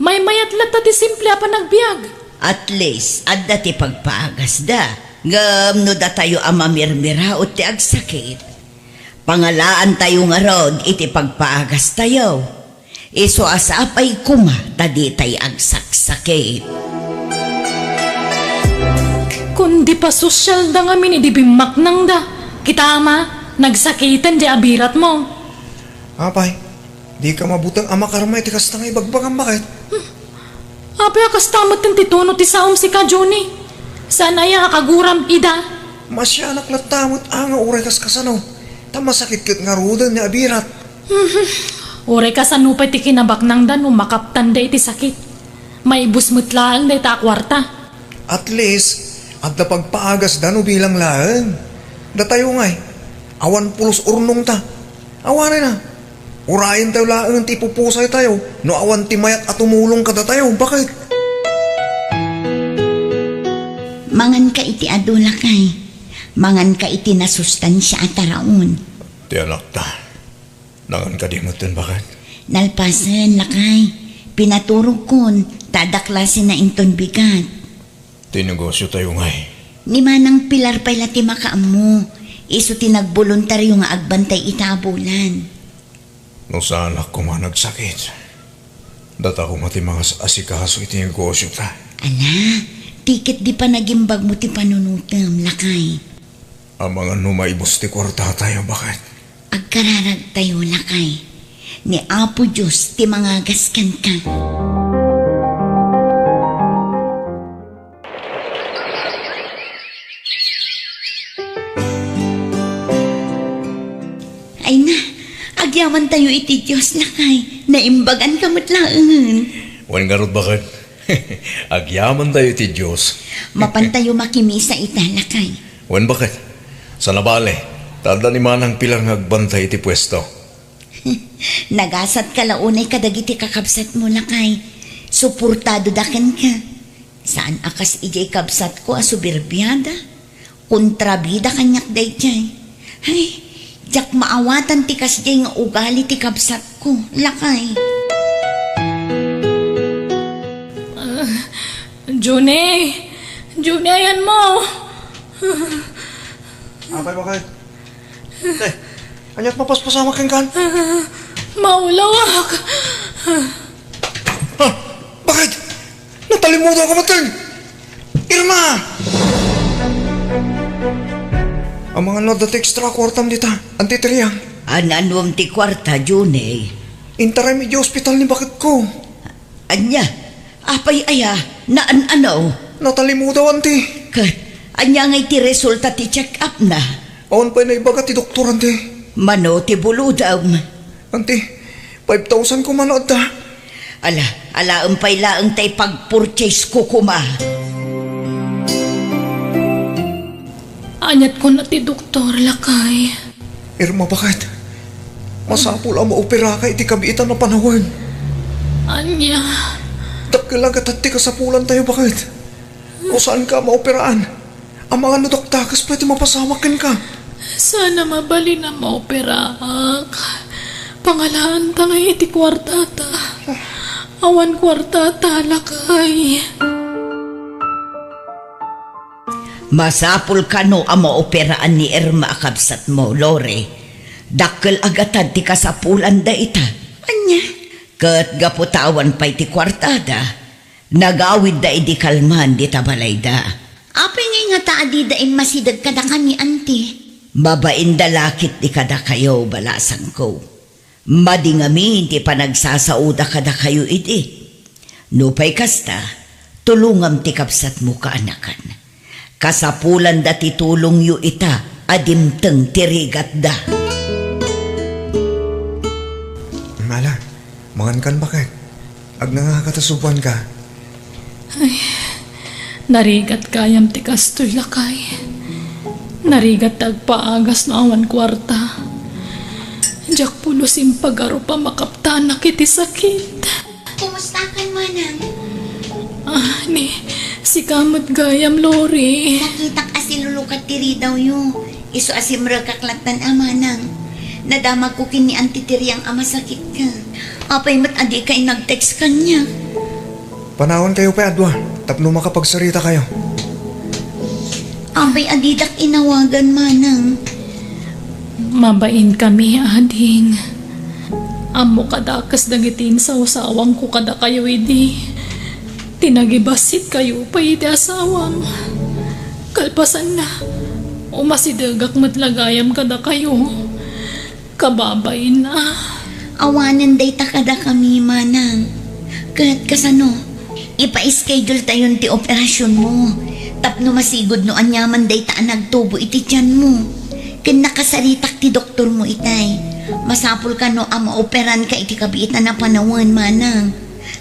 maymayat latta ti simple a panagbiag. At least, adda ti pagpaagasda. Ngem no datayo a mamirmiraut ti agsakit, pangalaantayo ngarud iti pagpaagastayo. Isu a sapay koma ta ditay agsaksakit. Kundi pasosialda ngamin idi bimmaknangda. Kita, Ama, nagsakiten di abiratmo. Apay, dika mabuteng a makarma iti kasta nga ibagbagam, baket? Apay a kasta metten ti tono ti saom sika, Johnny? Saan aya a kaguram ida? Masianak latta met a nga uray kaskasano, ta masakit ket ngaruden ni abirat. Uray kasano pay ti kinabaknangda no makaptanda iti sakit. Maibus met laeng dayta a kuarta. At least, adda pagpaagasda no bilang laeng. Datayo ngay, awan pulos urnongta. Awanen a, urayentayo laeng ti ipupusaytayo no awan ti mayat a tumulong kadatayo. Baket? Manganka iti adu, lakay. Manganka iti nasustansia a taraon. Ti anakta, nangan kadi metten, baket? Nalpasen, lakay. Pinaturogkon, ta adda klasenna inton bigat. Ti negosiotayo ngay? Ni Manang Pilar pay la ti makaammo. Isu ti nagboluntario nga agbantay ita a bulan. No saanak koma nagsakit, data koma ti mangas-asikaso iti negosiota. Ala, ti ketdi panagimbagmo ti panunotem, lakay. Amangan no maibus ti kuartatayo, baket? Agkararagtayo, lakay. Ni Apo Dios ti mangagas kenka. Ay na, agyamantayo iti Dios, lakay. Naimbaganka met laengen. Wen ngarud, baket? Agyamantayo iti Dios. Mapantayo makimisa ita, lakay. Wen, baket? Sana bale, ta adda ni Manang Pilar nga agbantay iti puesto. Nagasatka la unay kadagiti kakabsatmo, lakay. Suportadoda kenka. Saan a kas idiay kabsatko a soberbiada. Kontrabida kaniak daydiay. Ay, diak maawatan ti kasdiay nga ugali ti kabsatko, lakay. Ah, Juni! Juni, ayanmo! Apay, baket? Te, ania't mapaspasamak kenkan? Ah, maulawak. Ah, baket? Natalimudaw ka met, Irma! Amangan no adda ti extra kuartam dita, Anti Triang. An-anuem ti kuarta, Juni? Intarem idiay ospital ni baketko. Ania? Apay aya? Naan-ano? Natalimudaw, Anti. Ket, ania ngay ti resulta ti check-up na? Awan pay naibaga ti doktor, Anti. Mano ti bulodem? Anti, five thousand koma no adda. Ala, alaem pay laeng tay pag-purchase ko koma. Ania't kuna ti doktor, lakay? Irma, baket? Masapul a maoperaka iti kabiitan a panawen. Ania? Dakkel a gatad ti kasapulantayo, baket? O saanka a maoperaan? Amangan no dakdakes pay ti mapasamak kenka. Saan a mabalin a maoperaak. Pangalaanta ngay iti kuartata. Awan kuartata, lakay. Masapul kano a maoperaan ni Irma a kabsatmo, Lori. Dakkel a gatad ti kasapulanda ita. Ania? Ket gapu ta awan pay ti kuartada, nagawidda idi kalman dita balayda. Apay ngay ngata a dida immasideg kadakami, anti? Mabainda la ketdi kadakayo, balasangko. Madi ngamin ti panagsasaoda kadakayo idi. Nupay kasta, tulongam ti kabsatmo, kaanakan. Kasapulanda ti tulongyo ita a dimteng ti rigatda. Ala, mangankan baket. Agnangaka ta subanka. Ay, narigat gayam ti kastoy, lakay. Narigat ti agpaagas no awan kuarta. Diak pulos impagarup a makaptanak iti sakit. Kumustakan, manang? Ah, ni, sika met gayam, Lori. Nakitak a silulukat ti ridawyo. Isu a simrekak lattan a, manang. Nadamagko ken ni Auntie Tiriang a masakitka. Apay met a dika inag-text kaniak? Panawankayo pay a dua tapno makapagsaritakayo. Apay a didak inawagan, manang? Mabainkami, ading. Ammok a dakes dagiti insawsawangko kadakayo idi. Ti nagibassit kayo pay iti asawam. Kalpasanna, umasidegak met la gayam kadakayo. Kababain a. Awanen dayta kadakami, manang. Ket kasano? Ipa-schedule tayon ti operasionmo tapno masigud no aniaman dayta a nagtubo iti tianmo. Ken nakasaritak ti doktormo itay. Masapul kano a maoperanka iti kabiitan a panawen, manang.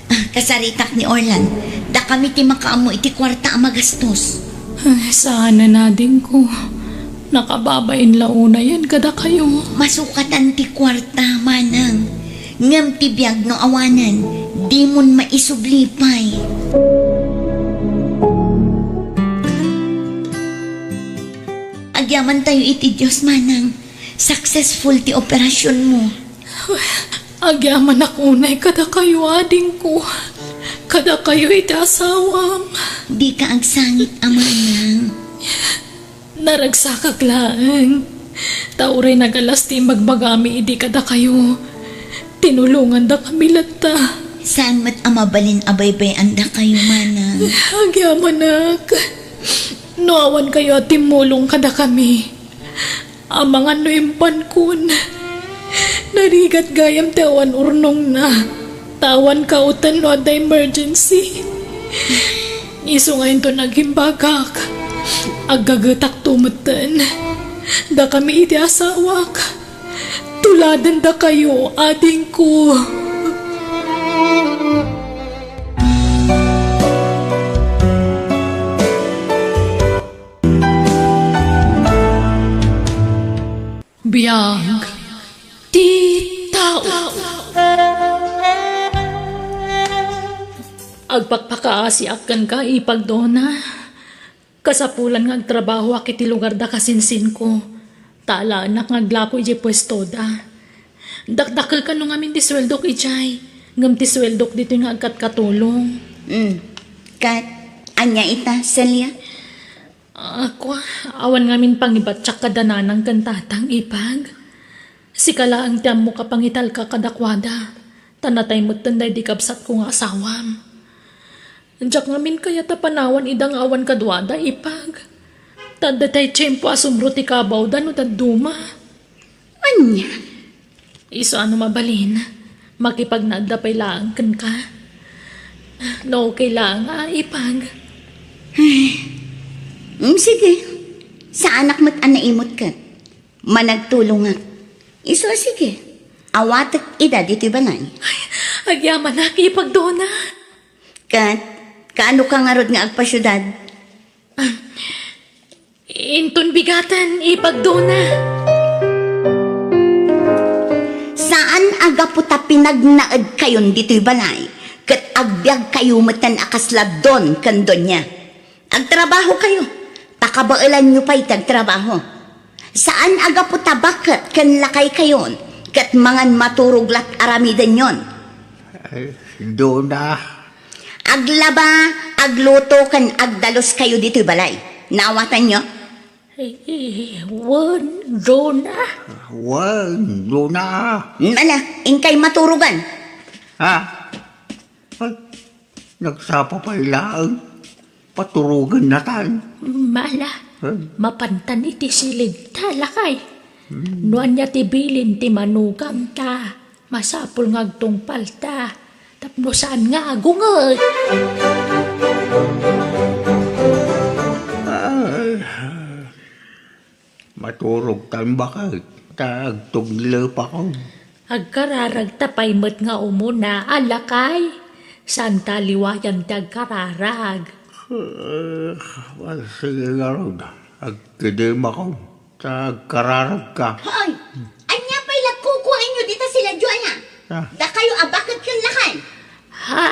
Ah, kasaritak ni Orlan. Dakami ti makaammo iti kuarta a magastos. Ay, saanen, adingko. Nakababain la unayen kadakayo. Masukatan ti kuarta, manang. Ngem ti biag no awanen, dimon maisubli pay. Agyamantayo iti Dios, manang. Successful ti operasionmo. Agyamanak unay kadakayo, adingko. Kadakayo iti asawam. Dika agsangit a, manang. Naragsakak laeng. Ta uray nagalas ti ibagbagami idi kadakayo. Tinulongandakami latta. Saan met a mabalin a baybay-andakayo, manang? Agyamanak. No awan kayo a timmulong kadakami, amangan no imbankon. Narigat gayam ti awan urnongna. Ta awan kauten no adda emergency. Isu nga inton agimbagak, aggagetakto metten. Dakami iti asawak. Tuladendakayo, adingko. Biag ti tao. Agpakpakaasiak kenka, ipag Dona. Kasapulan nga agtrabahoak iti lugar da kasinsinko, ta alaenak nga aglaku idiay puestoda. Dakdakkel kano ngamin ti sueldok idiay, ngem ti sueldok ditoy nga agkatkatulong. Mm. Ket, ania ita, Celia? Ah, kua, awan ngamin pangibatiak kada nanang ken tatang, ipag. Sika laeng ti ammok a pangitalka kadakuada, ta natay metten daydi kabsatko nga asawam. Diak ngamin kayat a panawan ida nga awan kaduada, ipag. Ta adda tay tiempo a sumro ti kabawda no dadduma. Ania? Isu a no mabalin, makipagnaedda pay laeng kenka. No okay laeng a, ipag. Ay. Mm, sige. Saanak met a naimut ket. Managtulongak. Isu a sige. Awatek ida ditoy balay. Ay, agyamanak, ipag Dona. Ket, kaano ka ngarud nga agpasiudad? Ah, inton bigaten, ipag Dona. Saan a gapu ta pinagnaedkayon ditoy balay, ket agbiagkayo metten a kasla don ken donia. Agtrabahokayo, ta kabaelanyo pay ti agtrabaho. Saan a gapu ta baket ken lakaykayon, ket mangan maturog la ti aramidenyon. Ay, Dona. Aglaba, agluto, ken agdaluskayo ditoy balay. Naawatanyo? Eh, eh, wen, Dona. Wen, Dona. Ala, inkay maturogan. Ha? Ay, nagsapa pay laeng. Paturogen natan. Mala, Ay. Mapantan iti silid ta, lakay. Hmm. No ania ti bilin ti manugang ta, masapul nga agtungpal ta. Tapno saan nga agunget. Ay, maturog tan baket, ta agtuglepakon. Agkararag ta pay met nga umuna, a lakay. Saan ta liwayan ti agkararag. Eh, sige ngarud, agkidemakon. Ta agkararagka. Hoy! Ania pay la kukuaenyo dita siladio, aya? Ah. Dakayo a baket ken lakay. Ha?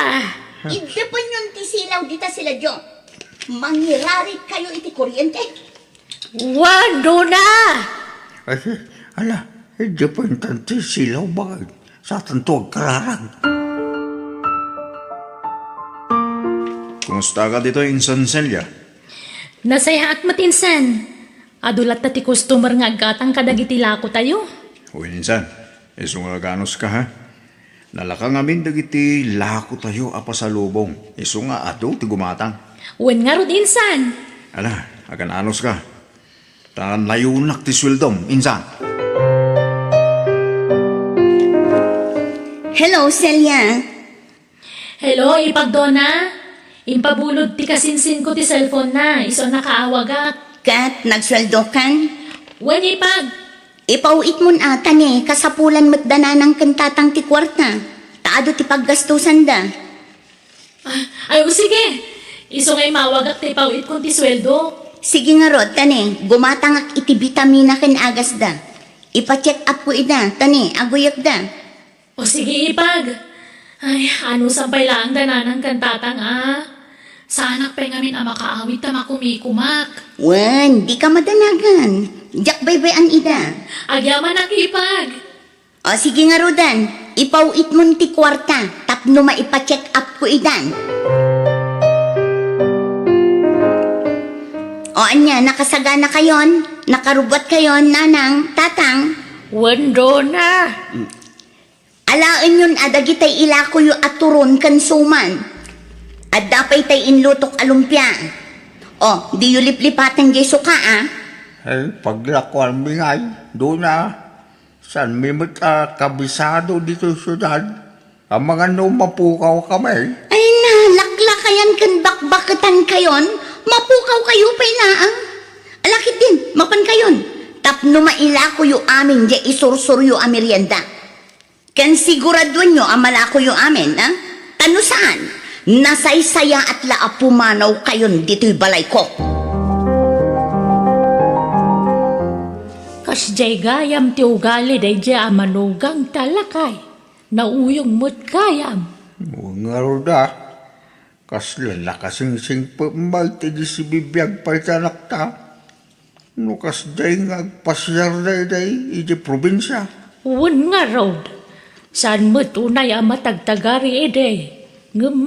Iddepenyon ti silaw dita siladio. Mangirarigkayo iti kuryente. Wen, Dona! Ay, ala, iddepentan ti silaw, baket. Saanto agkararag. Kumusta ka ditoy, Insan Celia? Nasayaat met, Insan. Adu latta ti customer nga aggatang kadagiti lakotayo. Wen, Insan. Isu nga aganuska, ha? Nalaka ngamin dagiti lakotayo a pasalubong. Isu nga adu ti gumatang. Wen ngarud, Insan. Ala, agananuska. Ta nayonak ti sueldom, Insan. Hello, Celia. Hello, Ipag Dona. Impabulod ti kasinsinko ti cellphone na, isu a nakaawagak. Ket nagsueldokan? Wen, Ipag. Ipaw-itmon a, ta ne, kasapulan met da nanang ken tatang ti kuarta. Ta adu ti paggastusanda. Ah, ay, o sige. Isu nga imawagak ta ipaw-itkon ti sueldo. Sige ngarud, ta ne, gumatangak iti bitamina ken agasda. Ipa-check up ko ida, ta ne, aguyekda. O sige, Ipag. Ay, anusan pay laeng da nanang ken tatang, a? Saanak pay ngamin a makaawid ta makumikumak. Wen, dika madanagan. Diak baybay-an ida. Agyamanak, Ipag. O, sige ngaruden, ipaw-itmon ti kuarta tapno maipa-check up ko idan. O, ania, nakasaganakayon? Nakarubbuatkayon, nanang, tatang? Wen, Dona. Alaenyon a dagitay ilakoyo a turon ken suman. Adda pay tay inlutok a lumpia. O, diyo liplipaten jay suka, a? Ay, paglakuanmi ngay, Dona. Saanmi met a kabisado ditoy siudad? Amangan no mapukawkami. Ay, nalaklakayan ken bakbaketankayon, mapukawkayo pay laeng. Ala ketdin, mapankayon. Tapno mailakoyo amin jay isursuryo a merienda. Ken siguraduenyo a malakoyo amin, a? Ta no saan, nasaysayaat la a pumanawkayon ditoy balayko. Kasdiay gayam ti ugali daydiay a manugang ta, lakay. Nauyong met gayam. Ngarud a, kasla nakasingsingpet met idi sibibiag pay ti anakta. No kasdiay nga agpasiar daydiay iti probinsia. Wen ngarud, saan met unay a matagtagari idi. Ngem,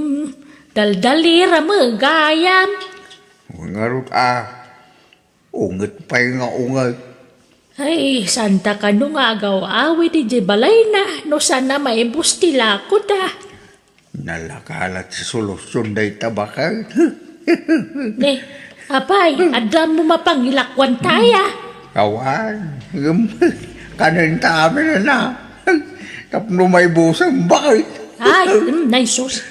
daldalira met gayam. Wen ngarud a, unget pay nga unget. Ay, saan ta kano nga agaw-awid idiay balayna no saan a maibus ti lakota. Nalaka la ti solusion dayta, baket. Ne, apay, adda mo mapangilakuan ta aya? Awan, ngem, kanenta amin a. Tapno maibusem, baket. Ay, mm, nay sus.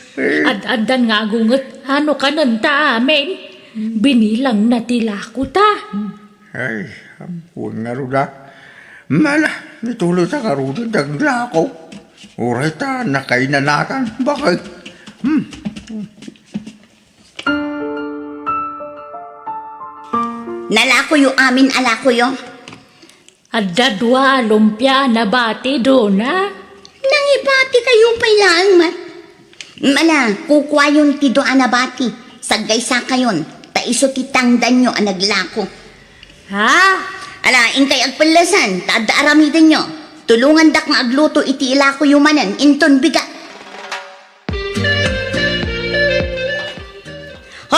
Ad-addan nga agunget, ano kanenta amin? Binilang na ti lakota. Ay, ampon ngarud a. Mala, ituloy ta ngaruden ti aglako. Uray ta nakainanakan, baket. Hmm. Nalakoyo amin a lakoyo. Adda dua a lumpia a nabati, Dona. Nangibatikayo pay laeng met. Mala, kukuayon ti dua a nabati. Saggaysakayon, ta isu ti tangdanyo a naglako. Ha? Ala, inkay agpellesan, ta adda aramidenyo. Tulongandak nga agluto iti ilakoyo manen, inton bigat.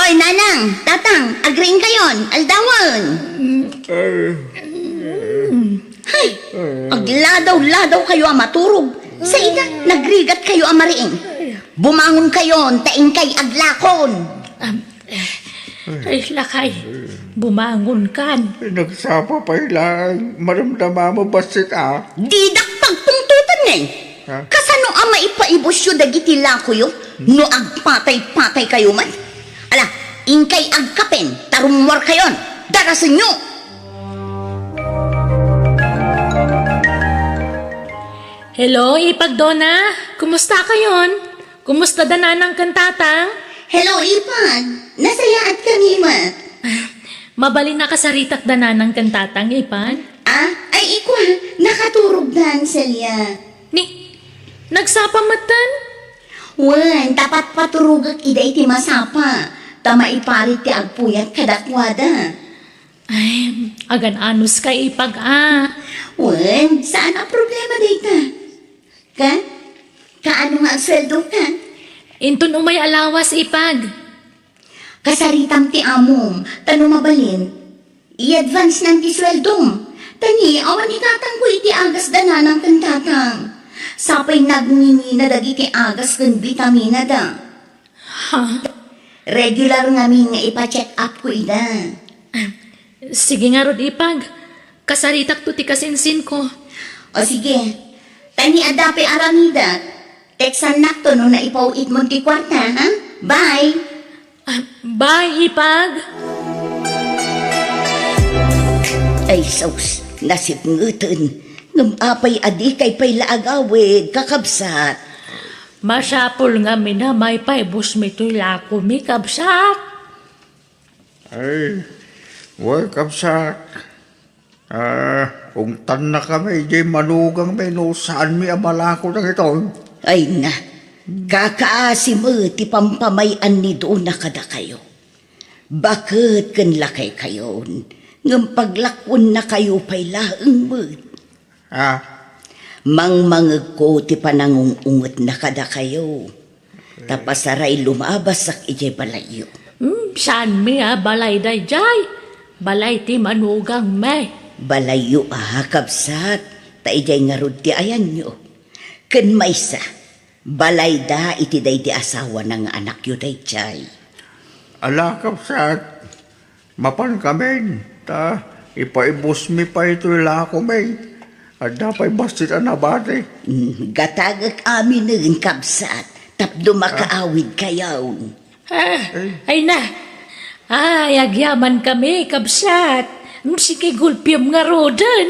Ay, nanang, tatang, agriingkayon, aldawen. Ay, agladaw-ladaw kayo a maturog. Sa ida, nagrigat kayo a mariing. Bumangon kayon, ta inkay aglakon. Am, ay, lakay, bumangon kan. Nagsapa pay laeng, maramdamam a bassit a. Didak pagpungtotan ngay. Ha? Kasano a maipaibusyo dagiti lakoyo no agpatay-patay kayo man? Ala, inkay agkapen, ta rummuar kayon. Darasenyo! Hello, Ipag Dona. Kumusta kayon? Kumusta da nanang ken tatang? Hello, Ipag. Nasayaat kami met. Mabalin a kasaritak da nanang ken tatang, Ipag? Ah, ay ikwa, nakaturogdan, Celia. Ni, nagsapa metten? Wen, ta patpaturogek ida iti masapa, ta maiparit ti agpuyat kadakuada. Ay, agan-anos ka, Ipag, a. Wen, saan a problema dayta? Kan? Kaano nga agsueldo kan? Inton umay a lawas, Ipag. Kasaritam ti amom, ta no mabalin, i-advance nan ti sueldom. Ta ni, awan ikatangko iti agas da nanang ken tatang. Sapay nagngingina dagiti agas ken bitamina da. Ha? Regular ngamin nga ipa-check up ko ida. Sige ngarud, Ipag. Kasaritakto ti kasinsinko. O sige. Ta ni adda pay aramidek. Textannakto no naipaw-itmon ti kuarta, ha? Bye! Ah, bye, Ipag! Ay, sus, nasipngeten. Ngem apay a dikay pay la agawid, kakabsat? Masapul ngamin a maipaibusmi toy lakomi, kabsat. Ay, wen, kabsat. Ah, ungtannakami idiay manugangmi no saanmi a malako dagitoy. Ay na, kakaasi met ti pampamay-an ni Dona kadakayo. Baket ken lakaykayon, ngem paglakuennakayo pay laeng met. Ah. Mangmangegko ti panangung-ungetna kadakayo. Ta pasaray lumabasak idiay balayyo. Hmm, saanmi a balay daydiay? Balay ti manugangmi. Balayyo a, kabsat, ta idiay ngarud ti ayanyo. Ken maysa, balayda iti daydi asawana nga anakyo daydiay. Ala, kabsat, mapankamin, ta ipaibusmi pay toy lakomi. Adda pay bassit a nabati. Mm, gatagek aminen, kabsat, tapno makaawidkayon. Ah, ay na. Ay, agyamankami, kabsat. Mm, sige, gulpiem ngaruden.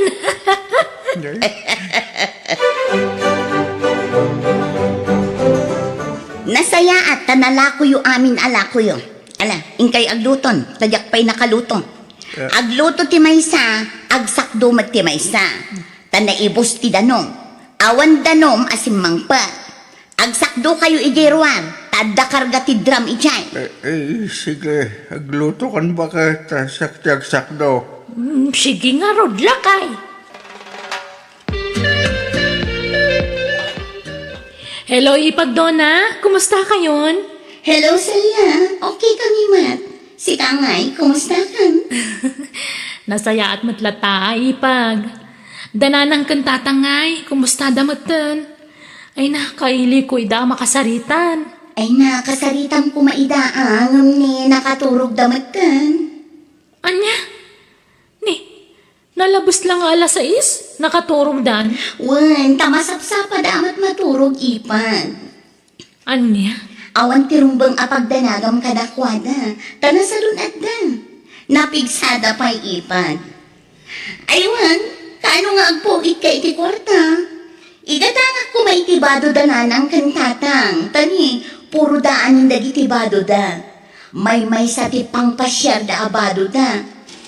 Nasayaat ta nalakoyo amin a lakoyo. Ala, inkay agluton, ta diak pay nakaluto. Eh. Agluto ti maysa, agsakdo met ti maysa. Ta naibus ti danom. Awan danom a simmangpet. Agsakdokayo idiay ruar, ta adda karga ti drum idiay. Eh, eh, sige, aglutokan baket, ta siak ti agsakdo. Mm, sige ngarud, lakay. Hello, Ipag Dona. Kumusta kayon? Hello, Celia. Okay kami met. Sika ngay, kumusta kan? Nasayaat met latta, Ipag. Da nanang ken tatang ngay, kumusta da metten? Ay na, kailiko ida a makasaritan. Ay na, kasaritam koma ida, a, ngem ni nakaturog da metten. Ania? Ni, nalabes la nga alas sais, nakaturogdan? Wen, ta masapsapa da a met maturog, Ipag. Ania? Awan ti rumbeng a pagdanagam kadakuada, ta nasalun-atda. Napigsada pay, Ipag. Ay wen, kaano nga agpugitka iti kuarta? Igatangak koma iti bado da nanang ken tatang, ta ni, puro daanen dagiti bado da. Maymaysa ti pangpasiar da a bado da.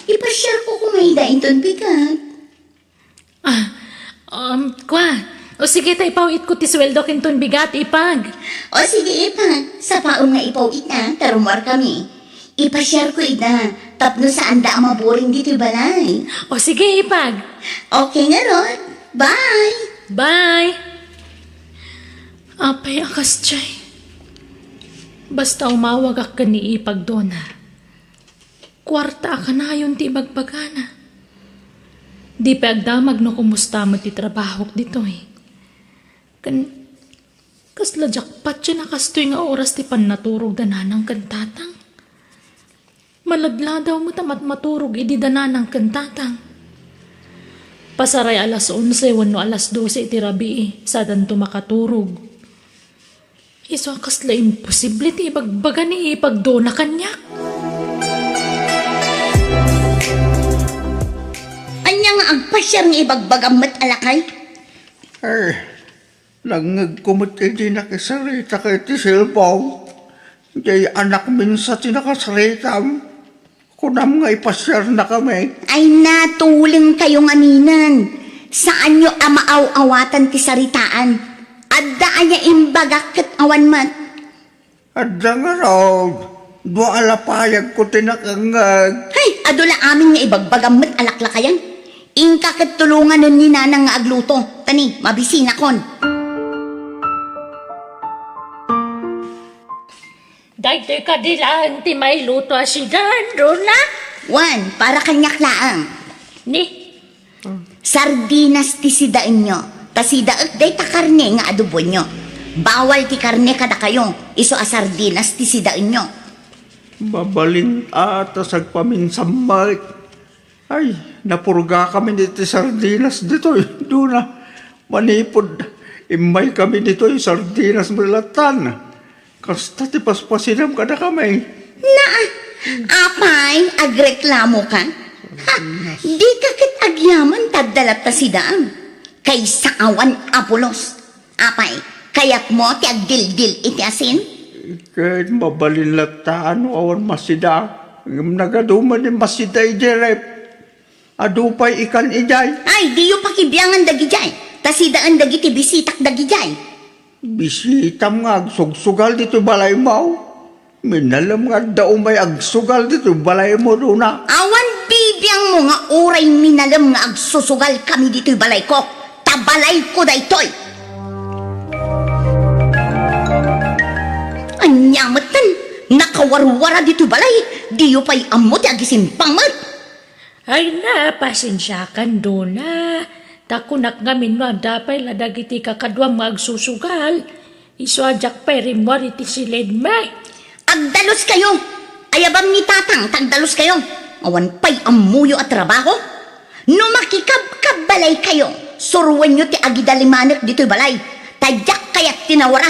Ipasiarko koma ida inton bigat. Ah, um, kua. O sige, ta ipaw-itko ti sueldok inton bigat, Ipag. O sige, Ipag. Sapaon nga ipaw-it, a, ta rummuar kami. Ipasiarko ida, tapno saanda a maburing ditoy balay. O sige, Ipag. Okay ngarud. Bye! Bye! Apay a kasdiay. Basta umawagak ken ni Ipag Dona, kuarta a kanayon ti ibagbagana. Di pay agdamag no kumusta met ti trabahok ditoy. Ken kasla jackpot ti nakastoy nga oras ti pannaturog da nanang ken tatang. Maladladaw met a matmaturog idi da nanang ken tatang. Pasaray alas onse wenno alas dose iti rabii, sadanto makaturog. Isu a kasla imposible ti ibagbaga ni Ipag Dona kaniak. Ania nga agpasiar nga ibagbagam met a lakay? Eh, nangngegko met idi nakisarita ka iti cellphone. Jay anakmin sa ti nakasaritam. Kunam nga ipasiarnakami. Ay, natuleng kayo ngaminen. Saanyo a maaw-awatan ti saritaan. Adda ania imbagak ket awan met. Adda ngarud, dua a lapayagko ti nakangngeg. Hay, adu la amin nga ibagbagam met a laklakayan. Inka ket tulonganen ni Nanang nga agluto. Tani, mabisinakon. Daytoy kadi laeng ti mailuto a sidan, Dona? Wen, para kaniak laeng. Ni? Sardinas ti sidaenyo. Ta sidaek dayta karne nga adoboenyo. Bawal ti karne kadakayo, isu a sardinas ti sidaenyo. Mabalin a ta sagpaminsan met. Ay, napurgakami iti sardinas ditoy, Dona. Manipud immaykami ditoy, sardinas met lattan. Kasta ti paspasidam kadakami. Naa, apay, agreklamoka? Ha, dika ket agyaman ta adda latta sidaam. Kaysa awan a pulos. Apay, kayatmo ti agdildil iti asin? Ket mabalin latta no awan masida. Ngem nagadu met ni masida idiay ref. Adu pay ikan idiay. Ay, diyo pakibiangan dagidiay. Ta sidaen dagiti bisitak dagidiay. Bisitam nga agsugsugal ditoy balaymo? Minalem nga adda umay agsugal ditoy balaymo, Dona. Awan bibiangmo nga uray minalem nga agsusugal kami ditoy balayko, ta balayko daytoy. Ania metten, nakawarwara ditoy balay, diyo pay ammo ti agisimpang met. Ay na, pasensiakan, Dona. Ta kunak ngamin no adda pay la dagiti kakaduam nga agsusugal, isu a diak pay rimmuar iti siledmi. Agdaluskayo! Ayabam ni Tatang ta agdaluskayo. Awan pay ammoyo a trabaho. No makikabkabbalaykayo, suroenyo ti agidalimanek ditoy balay, ta diak kayat ti nawara.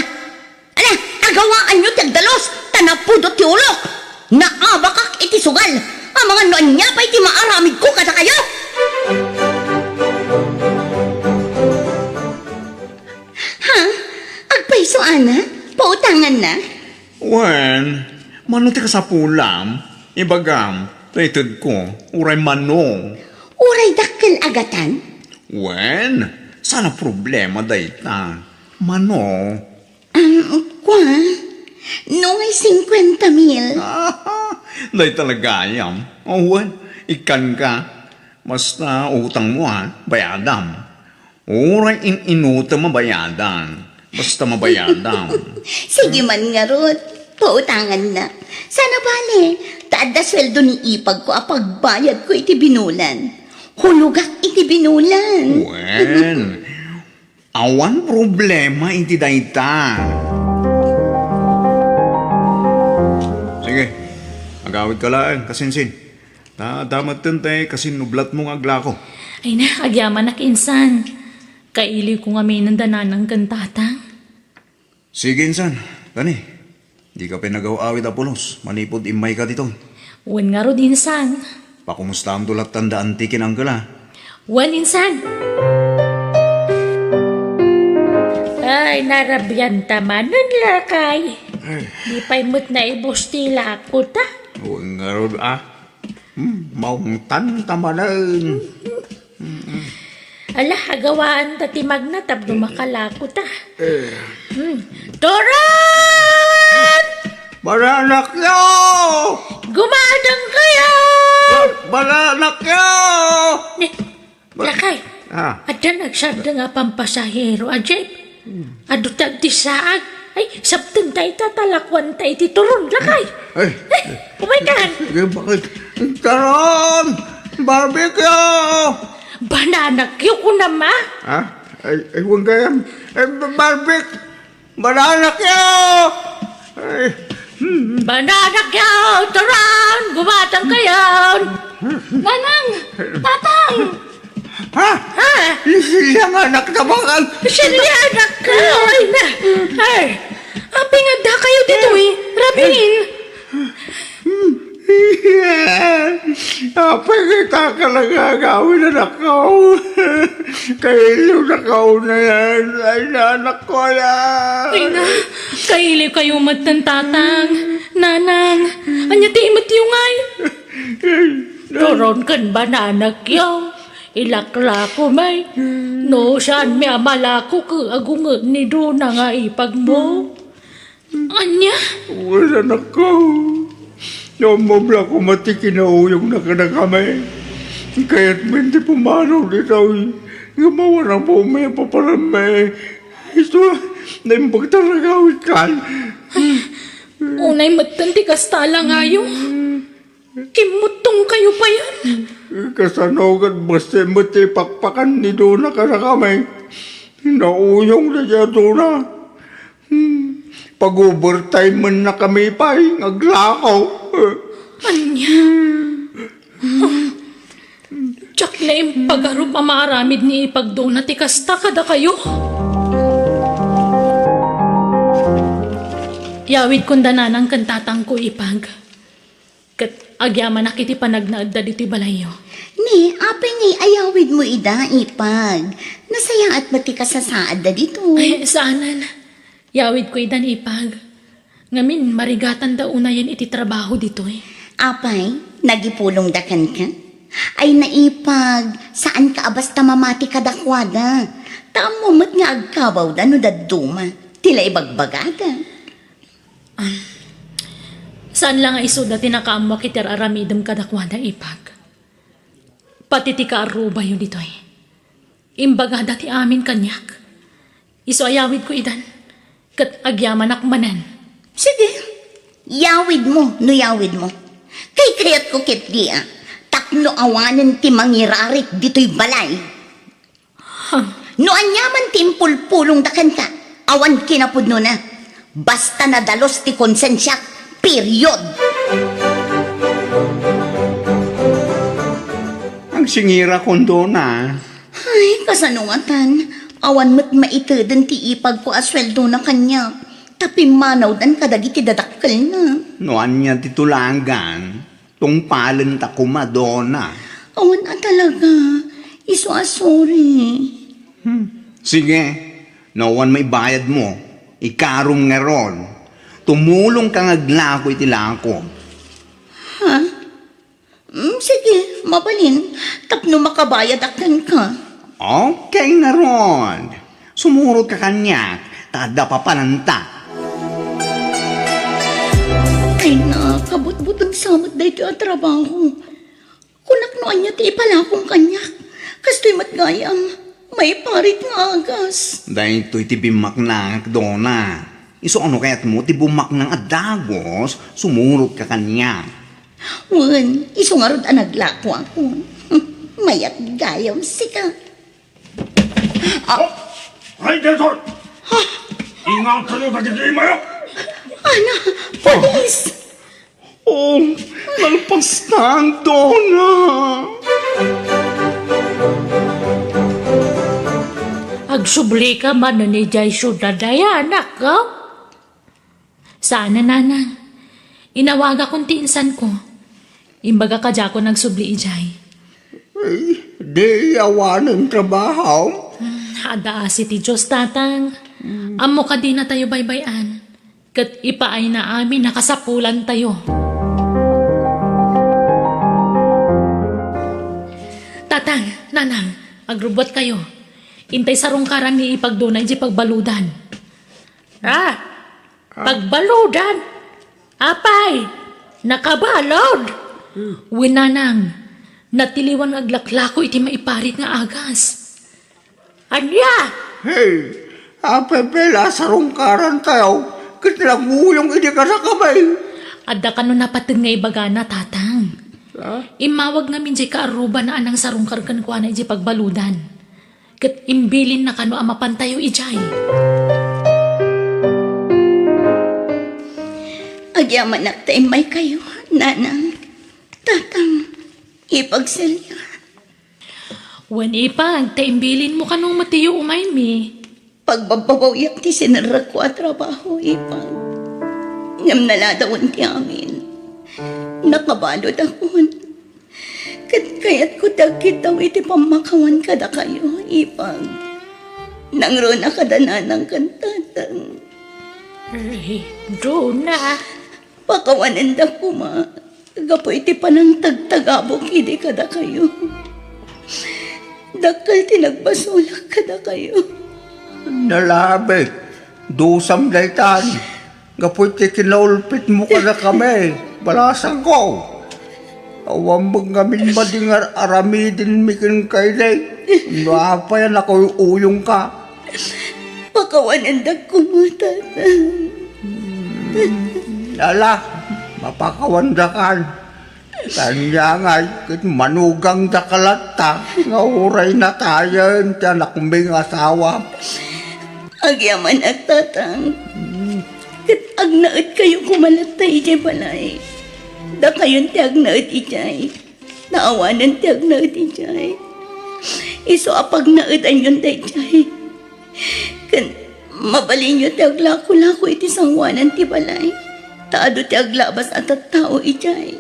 Ala, agawaanyo ti agdalus, ta napudot ti ulok. Naabakak iti sugal, amangan no ania pay ti maaramidko kadakayo. Ha? Agpayso, ana? Pautanganna? Wen, mano ti kasapulam? Ibagam, ta itedko, uray mano. Uray dakkel a gatan? Wen, saan a problema dayta. Mano? Am, kua, no ngay singkuenta mil. Dayta la gayam. O, wen, ikkanka. Basta utangmo, a, bayadam. Uray in-inutem a bayadan. Basta mabayadam. Sige man ngarud, pautanganna. Saan a bale, ta adda sueldo ni ipagko a pagbayadko iti binulan. Hulogak iti binulan. Wen, awan problema iti dayta. Sige, agawidka laeng, kasinsin. Ta, adda metten ti kasinnublatmo nga aglako. Ay na, agyamanak insan. Kailiwko ngamin da nanang ken tatang. Sige, insan. Kani, dika pay nagaw-awid a pulos manipud immayka ditoy. Wen ngarud, insan. Pakumustaamto lattan da anti ken uncle, a? Wen, insan. Ay, narabianta manen, lakay. Ay. Di pay met naibus ti lako ta. Wen ngarud, a. Hmm, maungtan ta manen. Ala, agawaanta ti magna tapno makalako ta. Eh. Hmm. Turon! Baranakyo! Gumadang kayo! Ba-, baranakyo! Ni, Ba-, lakay, ah. Adda nagsardeng a pampasahero a jeep. Hmm. Adu ta di saag. Ay, sapten dayta ta lakuanta iti turon, lakay. Ay. Eh, umaykan. Sige, bakit? Turon! Barbecue! Banana cue, kunam, a? Ha? Ay, ay, huwag kayam. Eh, ba-, barbecue! Banana cue! Ay, hmm. Banana cue, turon! Gumatang kayon! Nanang! Tatang! Ha? Ha? Siya nga anak na bakal. Siya nga anak ko. Ay, na. Ay, apay nga adda kayo ditoy, Rabin? Apay nga ita ka nagagawin, anak ko? Kailiw na kauna yan. Ay, na, anak ko, yan. Ay, na. Kailiw kayo met, tatang, nanang. Anya ti imet yo ngay? Turon ken banana cue. Ilaklako, may. No, saan mi a malako ket agunget ni Dona nga ipagmo? Ania? Wen, anak ko. No, mabla ko mati kinauyong na kadakami. Kayat men ti pumanaw ditoy. Nga mawan ang pumay paparamay. Isu, naimbag talaga, wikan. Unay metten ti kasta langayo. Kimmuttong kayo payen. Kasano ket basta met ti pakpakan ni Dona kadakami? Nauyong da diay Dona. Hmm. Pag-overtime man na kami pay, nga aglako. Ania? Diak naimpagarup a maaramid ni Ipag Dona ti kasta kadakayo. Yawidkon da nanang ken tatangko, Ipag. Ket agyamanak iti panagnaedda ditoy balayyo. Ni, apay nga ayawidmo ida, Ipag? Nasayaat met ti kasasaadda ditoy. Ay, saanen. Yawidko idan, Ipag. Ngamin, marigatanda unayen iti trabaho ditoy. Apay, nagipulongda kenka? Ay, na, Ipag, saanka a basta mamati kadakuada. Ta ammo met nga agkabawda no dadduma. Ti la ibagbagada. Saan la nga isuda ti nakaammo iti ar-aramidem kadakuada, Ipag. Pati ti kaarrubayo ditoy. Imbagada ti amin kaniak. Isu a yawidko idan, ket agyamanak manen. Sige, yawidmo no yawidmo. Kaykayatko ketdi a tapno awanen ti mangirarik ditoy balay. Huh. No aniaman ti impulpulongda kenka, awan kinapudnona. Basta nadalus ti konsensiak, period. Agsingirakon, Dona. Ay, kasano ngatan? Awan met maiteden ti ipagko a sueldona kaniak, ta pimmanawdan kadagiti dadakkelna. No ania ti tulagan, tungpalenta koma, Dona. Awan a talaga. Isu a sorry. Hmm. Sige, no awan maibayadmo, ikarom ngarud. Tumulongka nga aglako iti lako. Ha? Mm, sige, mabalin. Tapno makabayadak kenka. Okay ngarud. Sumurotka kaniak, ta adda papananta. Ay na, kabutbuton sa met daytoy a trabaho. Kunak no ania ti ipalakong kaniak. Kastoy met gayam, maiparit nga agas. Daytoy ti bimmaknak, Dona. Isu a no kayatmo ti bummaknang a dagus, sumurotka kaniak. Wen, isu ngarud a naglakoakon. Mayat gayam sika. Ah. Oh! Ay, Jason! Ha? Ingatayo dagiti mayok! Ana, pulis! Oh, nalpastan, Dona! Agsublika manen idiay siudad, anak, a? Saan a, nanang. Inawagakon ti insanko. Imbaga kadiakon agsubli idiay. Ay, di awanen trabaho? Hmm, adda asi ti Dios, tatang. Hmm. Ammo kadi natayo baybay-an. Ket ipaayna amin a kasapulantayo. Tatang, nanang, agrubbuatkayo. Intay sarungkaran ni Ipag Dona idiay pagbaludan. Ah, pagbaludan? Apay, nakabalud? Hmm. Wen, nanang, natiliwan nga aglaklako iti maiparit nga agas. Ania? Hey, Apay pay la sarungkarantayo, ket naguyong idi kadakami. Adda kano napateg nga ibagana, Tatang. Ha? Immawag ngamin diay kaarrubana a nangsarungkar kenkuana idiay pagbaludan. Ket imbilinna kano a mapantayo idiay. Agyamanak ta immaykayo, Nanang, Tatang, Ipag Celia. Wen, Ipag, ta imbilinmo kano met ti umaymi. Pagbabbabawiak ti sinerrekko a trabaho, Ipag. Ngem naladawen ti amin. Nakabaludakon. Ket kayatko ti agkitaw iti pammakawan kadakayo, Ipag. Nangruna kada Nanang ken Tatang. Ay, Dona. Pakawanendak koma gapu iti panangtagtagabok idi kadakayo. Dakkel ti nagbasolak kadakayo. Nalabit, dusam daytan, gapu iti kinaulpitmo kadakami, balasangko. Awan met ngamin madi nga ar-aramidinmi kenka idi, no apay a nakuy-uyongka. Pakawanendak koma, Tatang. Ala, mapakawandakan. Kaniangay ket manugangdaka latta nga uray natayen ti anakmi nga asawa. Agyamanak, Tatang. Ket agnaedkayo koma latta idiay balay. Dakayon ti agnaed idiay. Naawanen ti agnaed idiay. Isu a pagnaedanyon daydiay. Ken mabalinyo ti aglakolako iti sangoanan ti balay, ta adu ti aglabas a tattao idiay.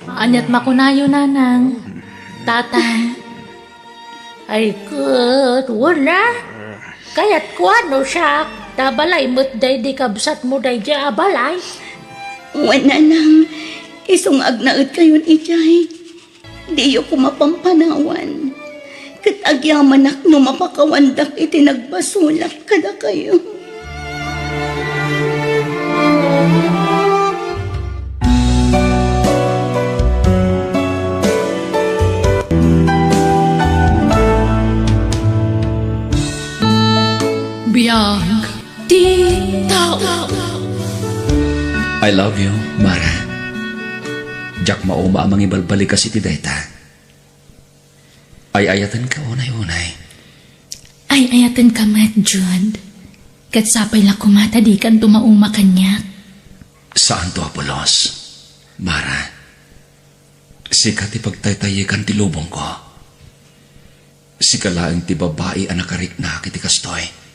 Aniat makunayo, Nanang, Tatang? Ay, ket, wen a. Kayatko a no siak, ta balay met daydi kabsatmo daydi a balay. Wen, Nanang, isu nga agnaedkayon idiay. Diyo koma pampanawan, ket agyamanak no mapakawandak iti nagbasolak kadakayo. Biag ti tao. I love you, Mara. Diak mauma a mangibalbalikas iti dayta. Ay-ayatenka unay-unay. Ay-ayatenka met, Jude. Ket sapay la koma ta dikanto mauma kaniak. Saanto a pulos, Mara. Sika ti pagtaytayekan ti lubongko. Sika laeng ti babai a nakariknak iti kastoy.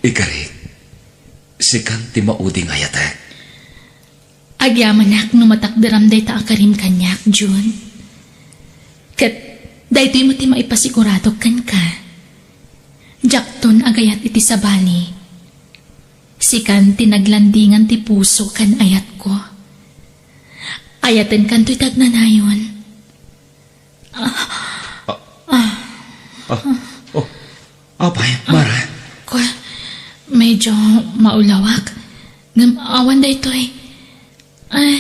Ikarik, sikan ti maudi nga ayatek. Agyamanak no matakderam dayta a karim kaniak, June. Ket daytoy met ti maipasiguradok kenka. Diakton agayat iti sabali. Sikan ti naglandingan ti puso ken ayatko. Ayatenkanto iti agnanayon. Ah. Ah. Ah. Oh. Apay, Mara? Kua, medyo maulawak. Ngem awan daytoy. Ah,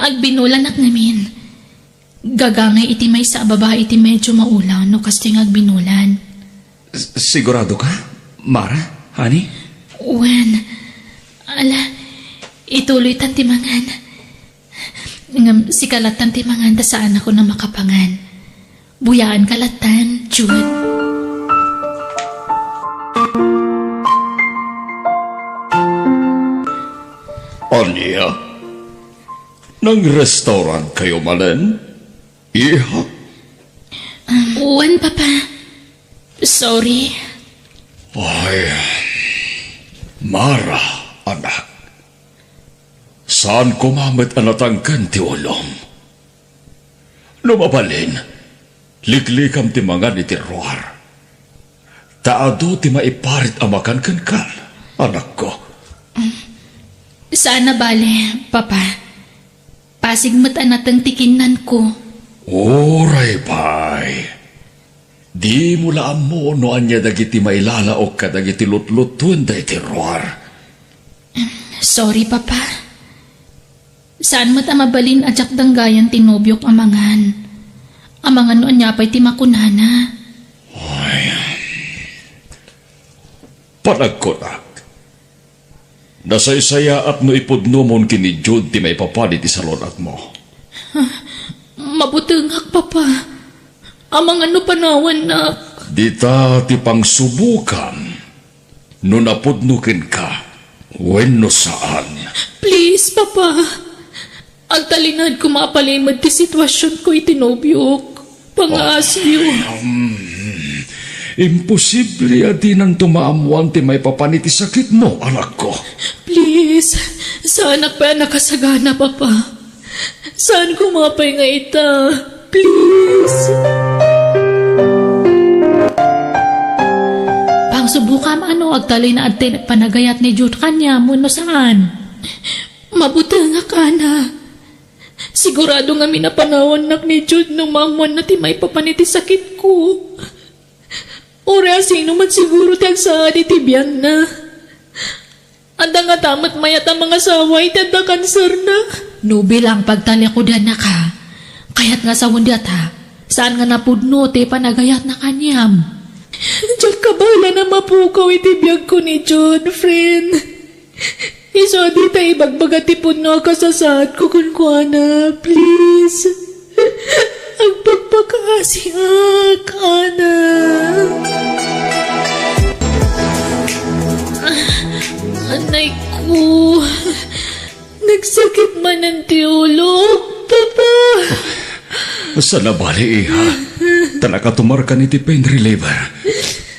agbinulanak ngamin. Gagangay iti maysa a babai iti medyo maulaw no kastoy nga agbinulan. S-, sigurado ka, Mara? Honey? Wen, ala, ituloytan ti mangan. Ngem sika lattan ti mangan ta saanakon a makapangan. Buyaanka lattan, June. Ania? Nang-restaurant kayo manen? Iha? Um, wen, Papa. Sorry. Ay, Mara, anak. Saan koma met a natangken ti ulom? No mabalin, liklikam ti mangan iti ruar. Ta adu ti maiparit a makan kenka, anakko. Saan a bale, Papa. Pasig met a nateng ti kinnanko. Uray pay. Dimo la ammo no ania dagiti mailalaok kadagiti lutlutuen daytoy ruar. Sorry, Papa. Saan met a mabalin a diak danggayan ti nobiok a mangan. Amangan no ania pay ti makunana. Ay, Panagkunak, nasaysayaat no ipudnomon ken ni Jude ti maipapan iti salun-atmo. Mabutengak, Papa. Amangan no panawannak. Dita ti pangsubukan no napudno kenka wenno saan. Please, Papa. Agtalinaed koma a palimed ti situasionko iti nobiok. Pangaasyo. Um, imposible a dinanto maammoan ti maipapan iti sakitmo, anakko. Please, saanak pay a nakasagana, Papa. Saan koma pay nga ita. Please. Pangsubukam no agtalinaed ti panagayat ni Jude kaniam wenno saan. Mabutengak, Ana. Sigurado ngamin a panawannak ni Jude no maammoanna ti maipapan iti sakitko. Uray a sino met siguro ti agsaad iti biangna. Adda ngata met mayat a mangasawa iti adda kanserna. No bilang pagtalikudannak, kayat nga sawen dayta, saan nga napudno ti panagayatna kaniam. Diak kabaelan a mapukaw iti biagko ni Jude, friend. Isu a dita ibagbaga ti pudno a kasasaadko kenkuana. Please. Agpakpakaasiak, Ana. Anay ko. Nagsakit manen ti ulok, Papa. Saan a bale, iha. Ta nakatumarkan iti pain reliever.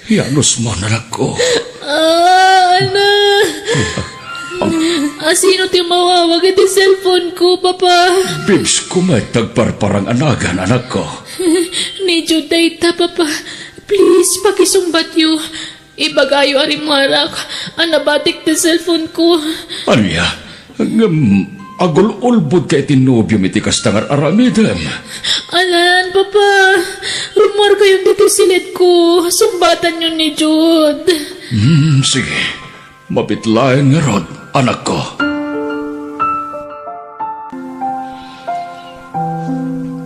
Ianusmo, anakko. Ah, Ana. Asino ti umawawag iti cellphone ko, Papa? Bibs ko met ti agparparang a nagan, anakko. Ni Jude dayta, Papa. Please, pakisungbatyo. Ibagayo a rimmuarak a nabatik ti cellphone ko. Ania? Ngem agul-ulbodka iti nobiom iti kasta nga ar-aramidem? Alan, Papa. Rummuarkayon ditoy siled ko. Sungbatanyo ni Jude. Hmm, sige. Mabitlaen ngarud, anakko.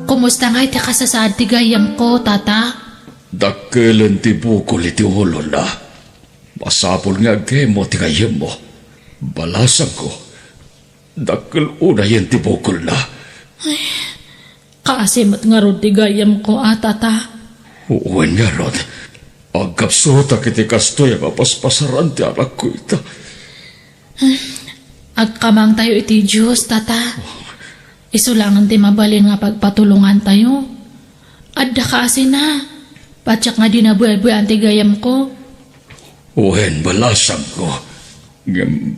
Kumusta ngay ti kasasaad ti gayyemko, Tata? Dakkelen ti bukol iti ulona. Masapul nga aggayyemmo ti gayyemmo. Balasangko, dakkel unayen ti bukolna. Ay, kaasi met ngarud ti gayyemko a, Tata. Wen ngarud, agkapsutak iti kastoy a mapaspasaran ti anakko ita. Agkamangtayo iti Dios, Tata. Isu laengen ti mabalin nga pagpatulongantayo. Adda kaasina. Patiek nga dina buelbuelan ti gayyemko. Wen, balasangko. Ngem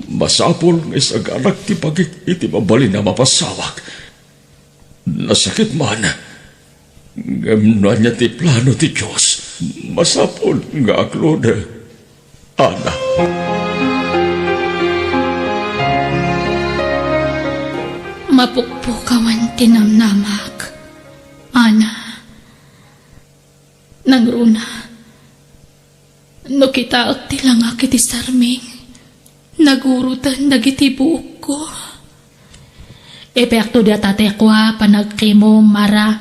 masapul nga isaganak ti bagik iti mabalin a mapasawak. Nasakit man. Ngem no ania ti plano ti Dios, masapul nga akludek. Ana. Mapukpukawan ti namnamak. Ana. Nangruna, no kitaek ti langak iti sarming, naguroten dagiti buokko. Epekto dayta ti kua panagkemo, Mara.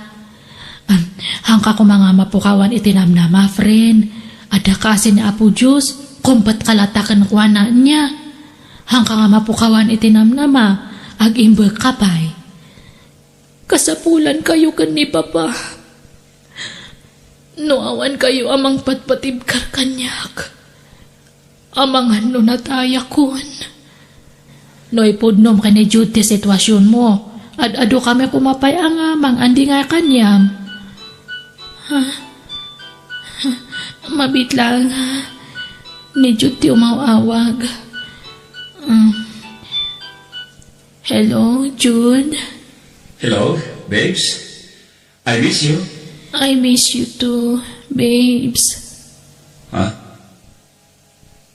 Am, hangka koma nga mapukawan iti namnama, friend. Adda kaasi ni Apo Dios, kumpetka latta kenkuana, ania? Hangka nga mapukawan iti namnama, agimbegka pay. Kasapulankayo ken ni Papa. No awankayo a mangpatpatibkar kaniak, amangan no natayakon. No ipudnom ken ni Jude ti situasionmo, ad-adu kami koma pay a nga mangandingay kaniam. Ha? Mabit laeng, ha? Ni Jude ti umaw-awag. Mm. Hello, Jude? Hello, babes? I miss you. I miss you too, babes. Ha?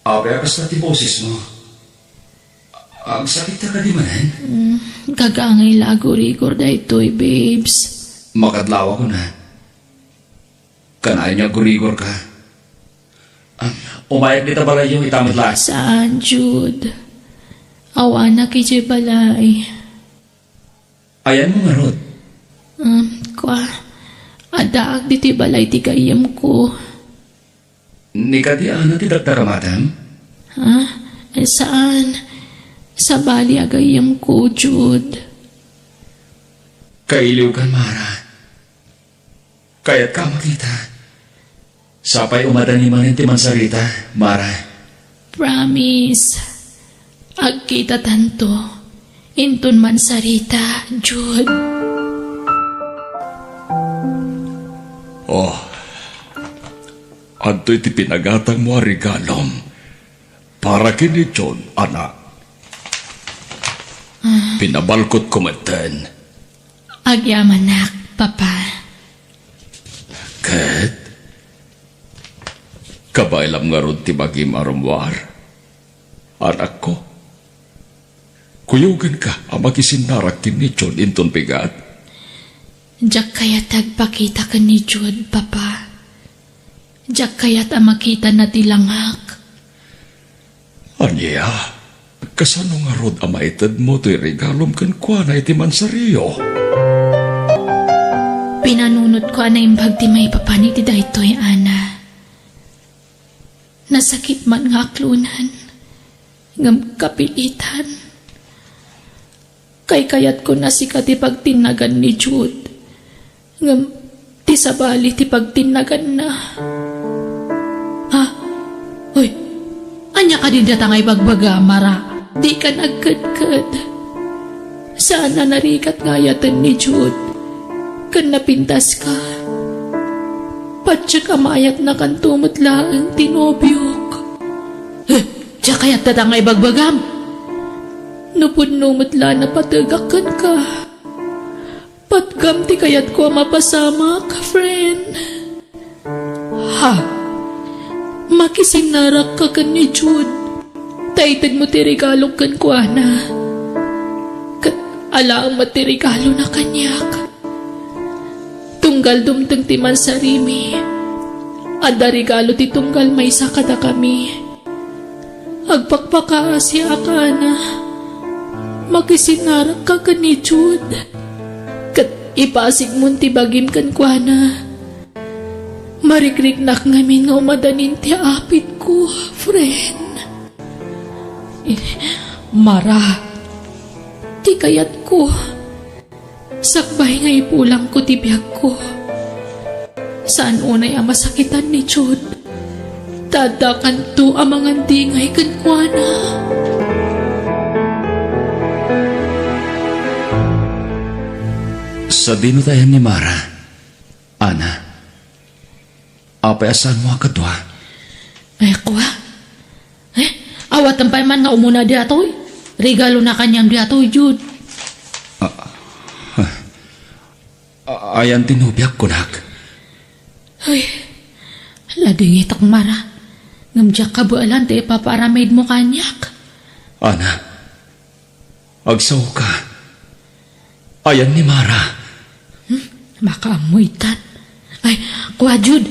Apay a kasta ti bosesmo? Agsakitka kadi manen? Mm, gagangay la agurigor daytoy, babes. Makadlawakon, ha? Kanayon nga agurigorka. Ah, umayak dita balayyo, ita met laeng. Saan, Jude? Awanak idiay balay. Ayanmo ngarud? Um, kua, addaak ditoy balay ti gayyemko. Ni kadi Ana ti dakdaramatem? Ah, saan. Sabali, agayyemko, Jude. Kailiwkan, Mara. Kayatka a makita. Sapay umadani manen ti mansarita, Mara. Promise. Agkitatanto. Inton mansarita, Jude. Oh. Adtoy ti pinagatangmo a regalom para ken ni Jude, Ana. Ah. Pinabalkotko metten. Agyamanak, Papa. Ket? Kabaelam ngarud ti bagim a rummuar, anakko? Kuyogenka a makisinnarak ken ni Jude inton bigat? Diak kayat ti agpakita ken ni Jude, Papa. Diak kayat a makitana ti langak. Ania? Kasano ngarud a maitedmo toy regalom kenkuana iti mansario? Pinanunotko a naimbag ti maipapan iti daytoy, Ana. Nasakit man nga aklonan, ngem kapilitan. Kaykayatko a sika ti pagtinnagan ni Jude, ngem ti sabali ti pagtinnaganna. Ha? Uy, ania kadi dayta nga ibagbaga, Mara? Dika nagkedked. Saan a narigat nga ayaten ni Jude. Ken napintaska. Patiek a maayatnakanto met laeng ti nobiok. Eh, diak kayat dayta nga ibagbagam. No pudno met la a napategak kenka. Patgam ti kayatko a mapasamak, friend. Ha? Makisinnarakka ken ni Jude. Ta itedmo ti regalok kenkuana. Ket alaem met ti regalona kaniak. Tunggal dumteng ti mansarimi, adda regalo ti tunggal maysa kadakami. Agpakpakaasiak, Ana. Makisinnarakka ken ni Jude. Ket ipasigmon ti bagim kenkuana. Marikriknak ngamin nga umadanin ti apitko, friend. Eh, Mara, ti kayatko. Sakbay nga ipulangko ti biagko. Saan unay a masakitan ni Jude. Ta addakanto a mangandingay kenkuana. Sadino ti ayan ni Mara, Ana? Apay a saanmo a kadua? Ay, kua. Eh, awaten pay man nga umuna daytoy. Regalona kaniam daytoy, Jude. Ah, ah, ah, ayan ti nobiak, kunak. Ay, ladingitak, Mara. Ngem diak kabaelan ti ipapaaramidmo kaniak. Ana, agsaoka. Ayan ni Mara. Hmm? Makaammo itan. Ay, kua, Jude.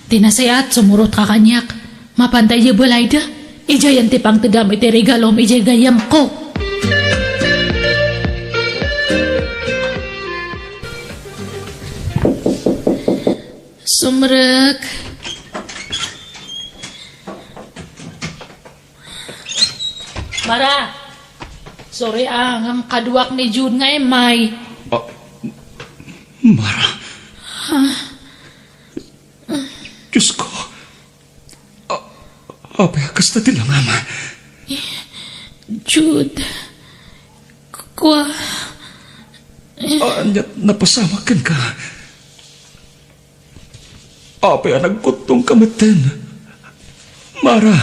Ti nasayaat, sumurotka kaniak. Mapanta idiay balayda. Idiayen ti pangtedam iti regalom idiay gayyemko. Sumrek. Mara, sorry, ah, ngem kaduak ni Jude nga immay. Ah, Mara. Ha? Diyos ko. Ah, apay a kasta ti langam? Jude, kua. Ah, ania ti napasamak kenka? Apay a nagkuttongka metten? Mara.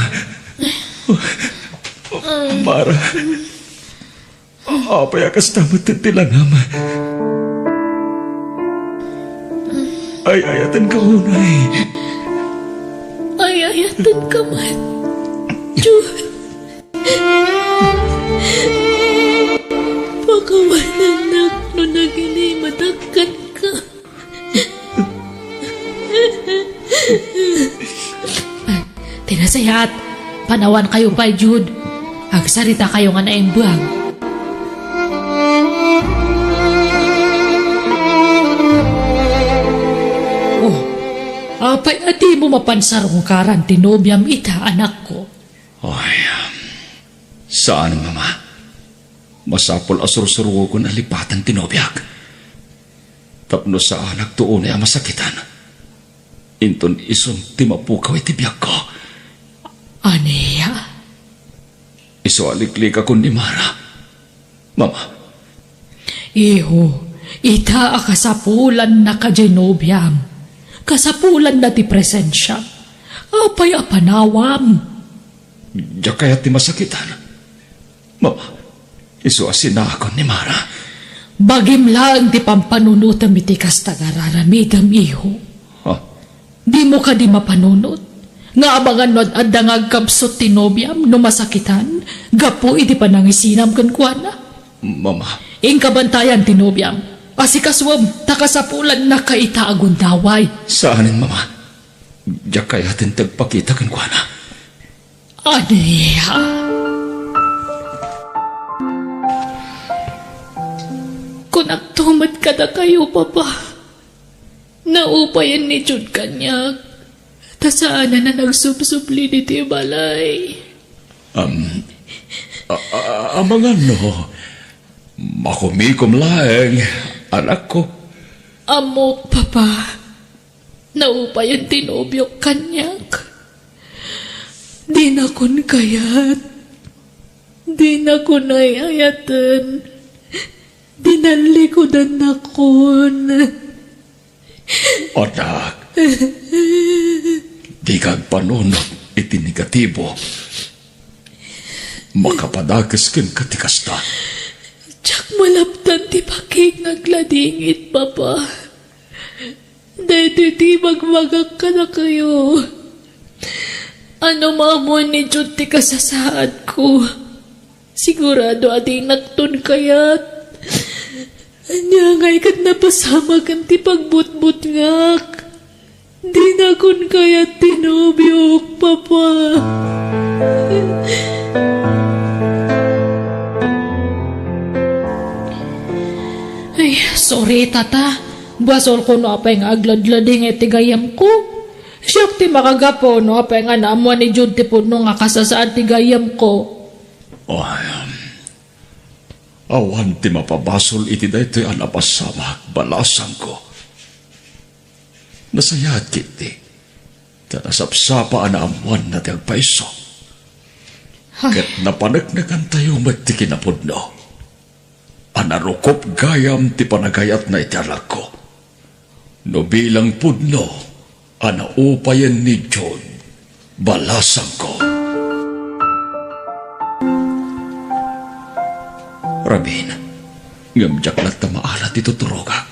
Mara. Apay a kasta metten ti langam? Ay-ayatenka unay? Ay-ayatenka met, Jude. Pakawanennak no nagilimedak kenka. Ti nasayaat, panawankayo pay, Jude. Agsaritakayo nga naimbag. Oh, apay a di Mapan sarungkaran ti nobiam ita, anakko. Ay, saan, Mama. Masapul a sursuruogen a lipaten ti nobiak. Tapno saanakto unay a masakitan. Inton isun ti mapukaw iti biagko. Ania? Isu a liklikakon ni Mara. Mama. Iho, ita a kasapulannaka diay nobiam. Kasapulanna ti presensiam. Apay a panawam? Diak kayat ti masakitan. Mama, isu a sinaakon ni Mara. Bagim laeng ti pampanunotem iti kasta nga ar-aramidem, iho. Ha? Dimo kadi mapanunot nga amangan no ad-adda nga agkabsut ti nobiam no masakitan gapu iti panangisinam kenkuana? Mama. Inka bantayan ti nobiam. Asikasuem, ta kasapulannaka ita a gundaway. Saanen, Mama. Diak kayaten ti agpakita kenkuana. Ania? Kunakto met kadakayo, Papa. Naupayen ni Jude kaniak, ta saanen a nagsubsubli ditoy balay. Am, a, a, amangan no, makumikom laeng, anakko. Ammok, Papa. Naupayen ti nobiok kaniak. Dinakon kayat. Dinakon ay-ayaten. Dinallikudannakon. Anak, dika agpanunot iti negatibo. Makapadakes kenka ti kasta. Diak malabtan ti pakik nga agladingit, Papa. Daytoy ti ibagbagak kadakayo. Ano maammoen ni Jude ti kasasaadko? Sigurado a dinakton kayat. Ania ngay ket napasamagen ti pagbutbutngak? Dinakon kayat ti nobiok, Papa. Ay, sorry, Tata. Basolko no apay nga agladladingay ti gayyemko. Siak ti makagapu no apay nga naammoan ni Jude ti pudno nga kasasaad ti gayyemko. Ay, awan ti mapabasol iti daytoy a napasamak, balasangko. Nasayaat ketdi, ta nasapsapa a naammoanna ti agpayso. Ay. Ket napaneknekantayo met ti kinapudno a narukop gayam ti panagayatna iti anakko. No bilang pudno a naupayen ni Jude, balasangko. Rabiin, ngem diak latta maalat ti tuturogak.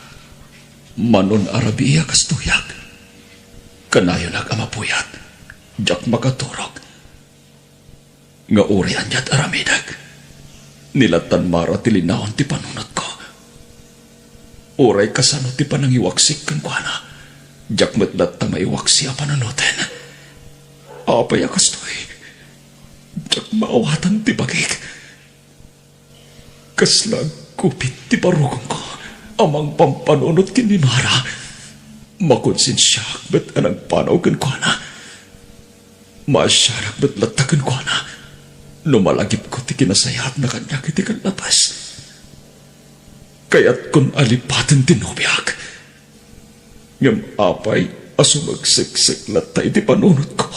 Manon a rabii a kastoyak. Kanayonak a mapuyat. Diak makaturog. Nga uray aniat aramidek, ni lattan Mara ti linaon ti panunotko. Uray kasano ti panangiwaksik kenkuana, diak met latta maiwaksi a panunoten. Apay a kastoy? Diak maawatan ti bagik. Kasla agkupit ti barukongko a mangpampanunot ken ni Mara. Makonsensiaak met a nagpanaw kenkuana. Maasianak met latta kenkuana no malagipko ti kinasayaatna kaniak iti kallabas. Kayatkon a lipaten ti nobiak. Ngem apay a sumagseksek latta iti panunotko?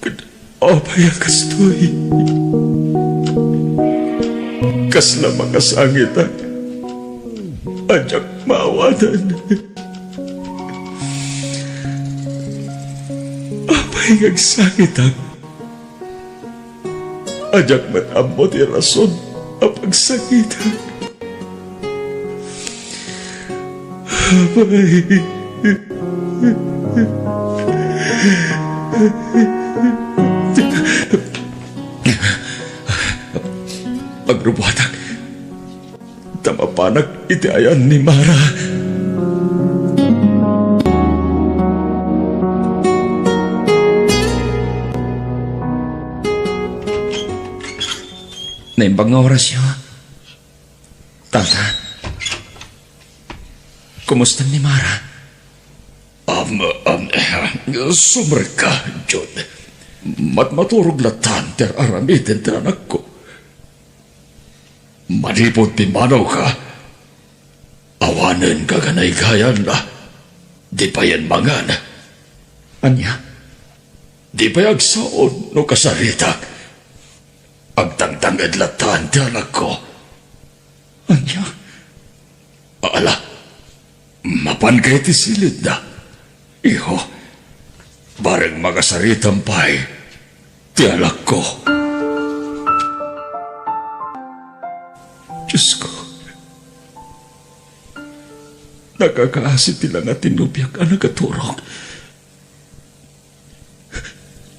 Ket apay a kastoy? Kasla makasangitak a diak maawatan. Apay nga agsangitak? A diak met ammo ti rason a pagsangitak. Apay. Agrubuatak ta mapanak iti ayan ni Mara. Naimbag nga orasyo. Tata, kumusta ni Mara? Am, am, sumrekka, Jude. Matmaturog latan ti ar-aramiden ti anakko. Manipud pimmanawka, awanen gaganaygayam, di payen mangan. Ania? Di pay agsaon no kasaritak. Agtangtanged latan ti anakko. Ania? Ala, mapanka iti silidna. Iho, bareng makasaritam pay ti anakko. Diosko, nakakaasi ti langa ti nobiak a nagaturog.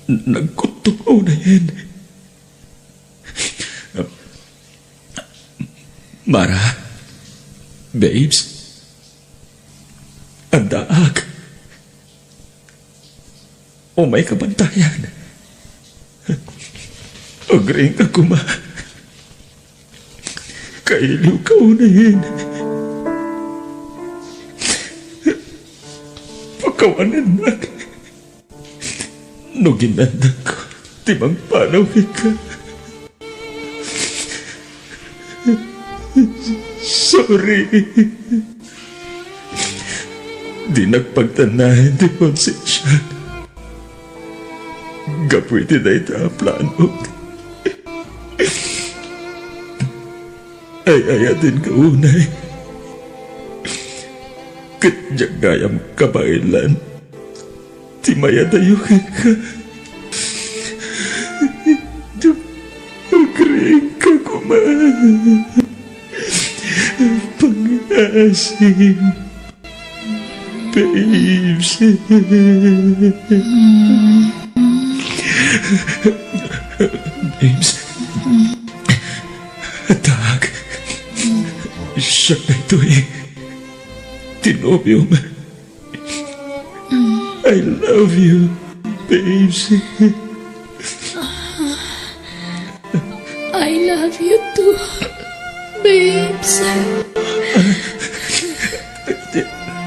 Nagkuttok unayen. Mara, babes, addaak. Umayka bantayan. Agriingka koma. Kailiwka unayen. Pakawanennak. No ginandakko ti mangpanaw kenka. Sorry. Dinak pagtannaen ti konsensiak gapu iti dayta a planok. Ay-ayatenka unay. Ket diak gayam kabaelan ti mayadayo kenka. Agriingka koma. Pangaasim. Babes. Babes. Addaak. Siak daytoy. Ti nobiom. I love you, babes. I love you too, babes.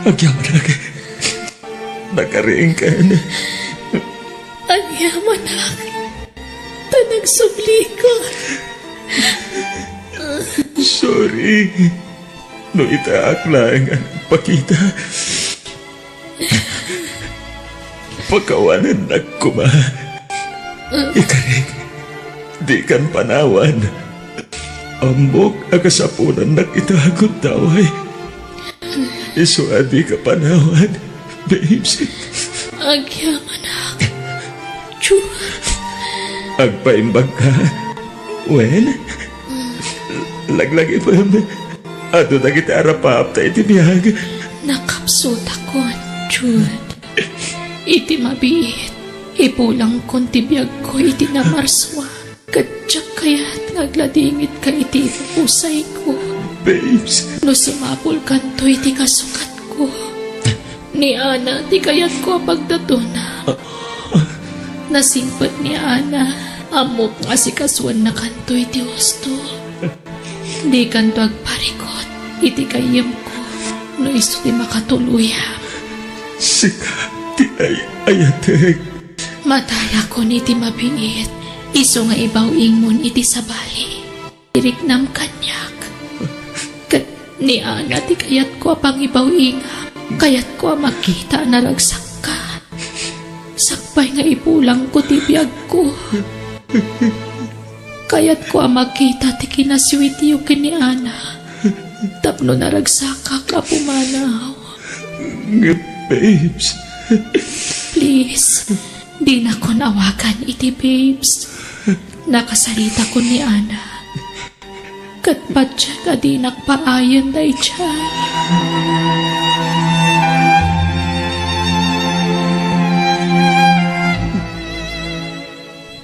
Agyamanak. Nakariingkan. Agyamanak. Ta nagsubli ka. Sorry. No itaak laeng a nagpakita. Pakawanennak koma. Ikarik, dikan panawan. Ammok a kasapulannak ita a gundaway. Isu a dika panawan, babes. Agyamanak. Juan. Agpaimbag ka? Wen? Laglagipem. Adu dagiti arapapta iti biag. Nakapsutakon, Jude. Iti mabiit, ipulangkon ti biagko iti namarsuam. Ket diak kayat nga agladingitka iti ipupussayko. Babes. No sumapulkanto iti kasukatko, ni Ana ti kayatko a pagdatonam. Nasingpet ni Ana, ammok nga asikasuennakanto iti husto. Dikanto agparikut iti gayyemko no isu ti makatuloyam. Sika ti ay-ayatek. Matalakon iti mabiit, isu nga ibaw-ingmon iti sabali. Iriknam kaniak. Ket ni Ana ti kayatko a pangibaw-ingam. Kayatko a makita a naragsakka. Sakbay nga ipulangko ti biagko. Kayatko a makita ti kinasweetyo ken ni Ana. Tapno naragsakak a pumanaw. Nga, babes. Please, dinakon awagan iti babes. Nakasaritakon ni Ana. Ket patiek a dinak paayen daydiay.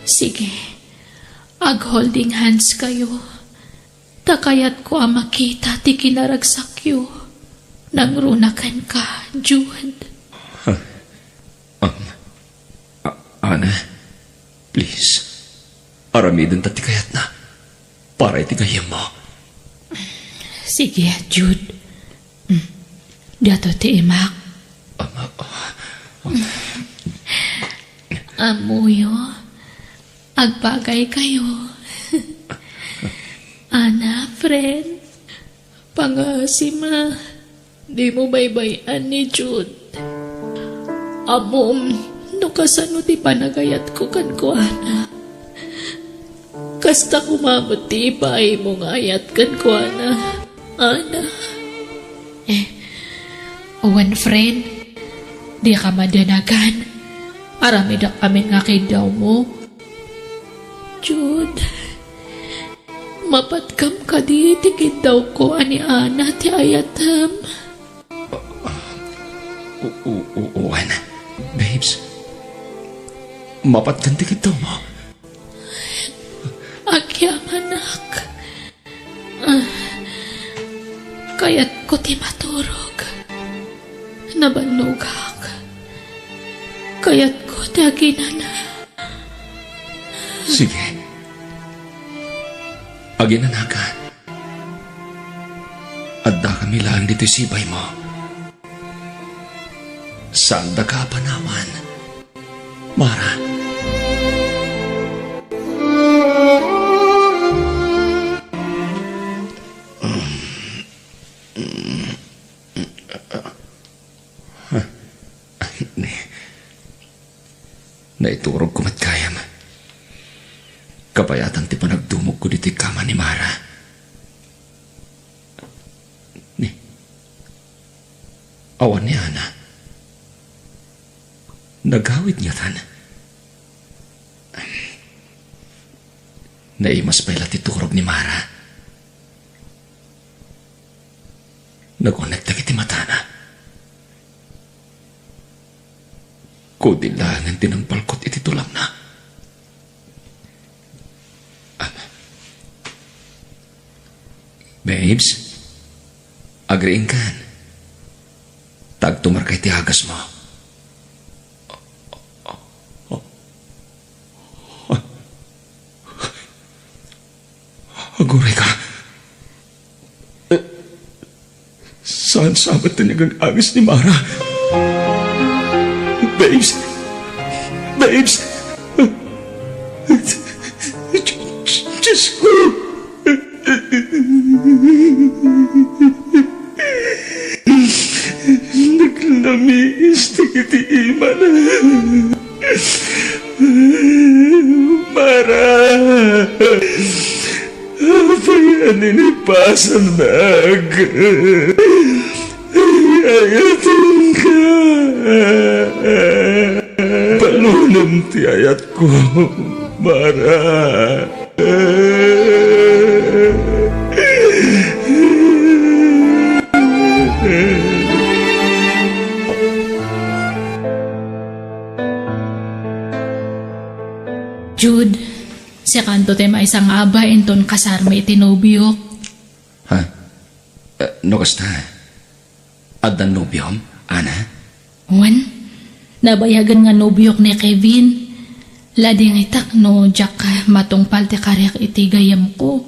Sige, ag-holding hands kayo. Ta kayatko a makita ti kinaragsakyo. Nangruna kenka, Jude. Um, A-, Ana, please, aramidenta ti kayatna para iti gayyemmo. Sige, Jude. Mm. Diato ti imak. Ama, ah, Ammoyo, agbagaykayo. Ana, friend, pangasim a dimo baybay-an ni Jude. Ammom no kasano ti panagayatko kenkuana. Kasta koma met ti ibaimo nga ayat kenkuana, Ana. Eh, wen, friend, dika madanagan. Aramidek amin nga kiddawmo. Jude, mapatkam kadi ti kiddawko a ni Ana ti ayatem? U-, u-, u-, wen, babes, mapatkan ti kiddawmo. Agyamanak. Ah, kayatko ti maturog. Nabannogak. Kayatko ti aginana. Sige. Aginanaka. Addakami laeng ditoy sibaymo. Saandaka a panawan, Mara. Naiturogko met gayam. Kabayatan ti panagdumogko ditoy kama ni Mara. Ni, awan ni Ana. Nagawid ngatan. Naimas pay la ti turog ni Mara. Naguneg dagiti matana. Kudil laengen ti nangpalkut iti tulangna. Babes, agriingkan. Ta agtumarka iti agasmo. Aguray ka. Saan sa met ti nagang-agis ni Mara? Babes! Babes! Diyos ko! Naglamiis dagiti imana. Mara! Apay a ninipasannak? Ayatenka. Balunem ti ayatko, Mara. Jude, sikanto ti maysa nga abain ton kasarmi iti nobiok. Ha? Eh, no kasta, addan nobiom, Ana? Wen, nabayagen nga nobiok ni Kevin. Ladingitak no diak matungpal ti kariak iti gayyemko.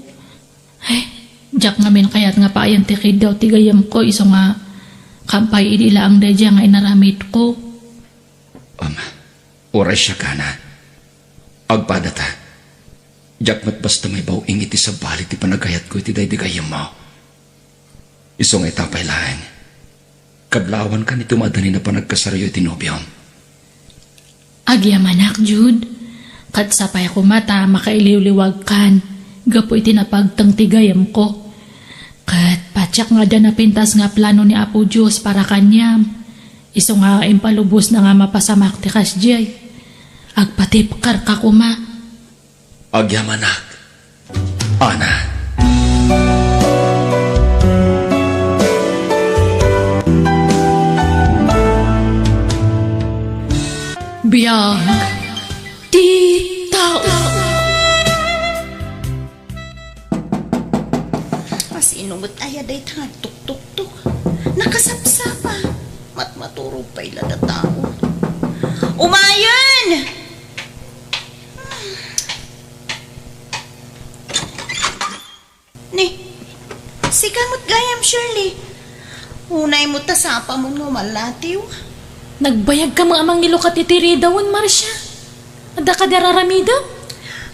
Ay, diak ngamin kayat nga paayan ti kiddaw ti gayyemko isu nga kampay idi laeng daydiay nga inaramidko. Am, uray siak, Ana. Agpadata. Diak met basta maibaw-ing iti sabali ti panagayatko iti daydi gayyemmo. Isu nga ita pay laeng, kablawankan iti maadanin a panagkasaryo iti nobiom. Agyamanak, Jude. Ket sapay koma ta makailiwliwagkan gapu iti napagteng ti gayyemko. Ket patiek nga adda napintas nga plano ni Apo Dios para kaniam. Isu nga impalubosna nga mapasamak ti kasdiay. Agpatibkerka koma. Agyamanak, Ana. Biag ti tao. Asino met aya dayta nga agtuktuktok? Nakasapsapa. Matmaturog pay la ta tao. Umayen! Ni, sika met gayam, Shirley. Unay mo ta sapamon nga umallatiw. Nagbayagka met a mangilukat iti ridawen, Marcia? Adda kadi ar-aramidem?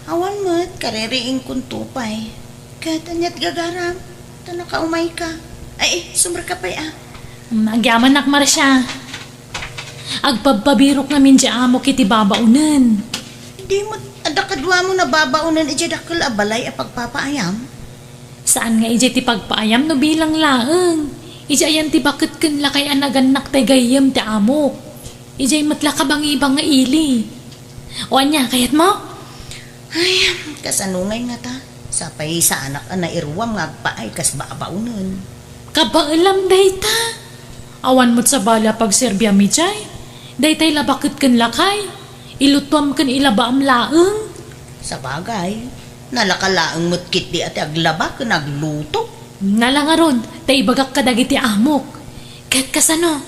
Awan met, kaririingkonto pay. Ket aniat gagaram? Ta nakaumayka. Ay, eh, sumrek ka pay, ah. Hmm, agyamanak, Marcia. Agpabpabirok ngamin ti amok iti babaonen. Di met, adda kaduamon a babaonen idiay dakkel a balay a pagpapaayam? Saan nga idiay ti pagpaayam no bilang laeng. Idiay ayan ti baket ken lakay a nagannak tay gayyem ti amok. Idiay met la kabangibang nga ili. O ania, kayatmo? Ay, kasano ngay ngata? Sapay saanak a nairuam nga agpaay kas babaonen. Kabaelam dayta. Awan met sabali a pagserbiam idiay. Daytay la baket ken lakay. Ilutuam ken ilabaam laeng. Sabagay, nalaka laeng met ketdi a ti aglaba ken agluto. Nala ngarud, ta ibagak kadagiti amok. Ket kasano?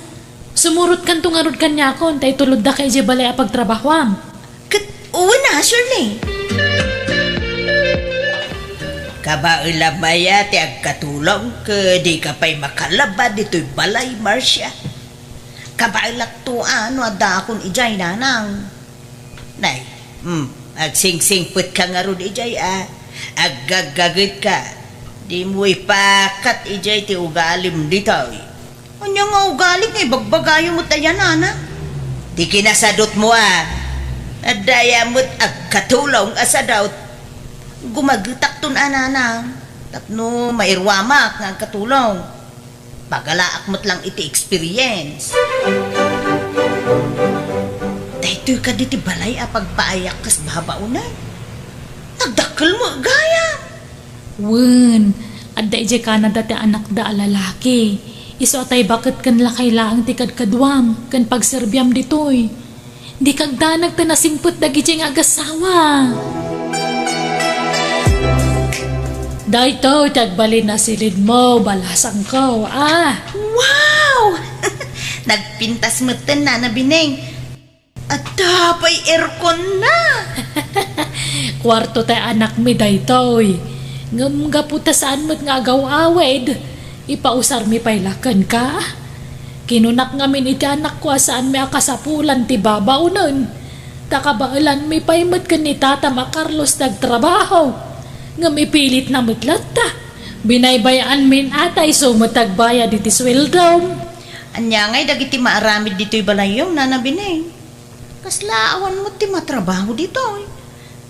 Sumurotkanto ngarud kaniakon, ta itulodda ka idiay balay a pagtrabahoam. Ket wen a, Shirley. Kabaelam aya ti agkatulong ket dika pay makalaba ditoy balay, Marcia. Kabaelakto a no addaakon idiay, nanang. Nay, hmm, agsingsingpetka ngarud idiay a. Aggaggagetka. Dimo ipakat idiay ti ugalim ditoy. Ania nga ugali nga ibagbagayo met aya, nana? Ti kinasadutmo a. Adda aya met agkatulong a sadut. Gumagetakton a, nana. Tapno mairuamak nga agkatulong. Pagalaak met lang iti experience. Daytoy kadi ti balay a pagpaayak kas babaonen? Nagdakkel met gayam. Wen, adda idiay Canada ti anakda a lalaki. Isu a tay baket ken lakay laeng ti kadkaduam ken pagserbiam ditoy. Dika agdanag ta nasingpet dagidiay nga agassawa. Daytoy ti agbalin a silidmo, balasangko, a. Wow! Nagpintas metten, Nana Bineng. Adda pay aircon na. Kuarto tay anakmi daytoy. Ngem gapu ta saan met nga agaw-awid, ipausarmi pay la kenka. Kinunak ngamin iti anakko a saanmi a kasapulan ti babaonen. Ta kabaelanmi pay met ken ni tatam a Carlos ti agtrabaho. Ngem ipilitna met latta. Binaybay-anmin a ta isu met agbayad iti sueldom. Ania ngay dagiti maaramid ditoy balayyo, Nana Bineng? Kasla awan met ti matrabaho ditoy.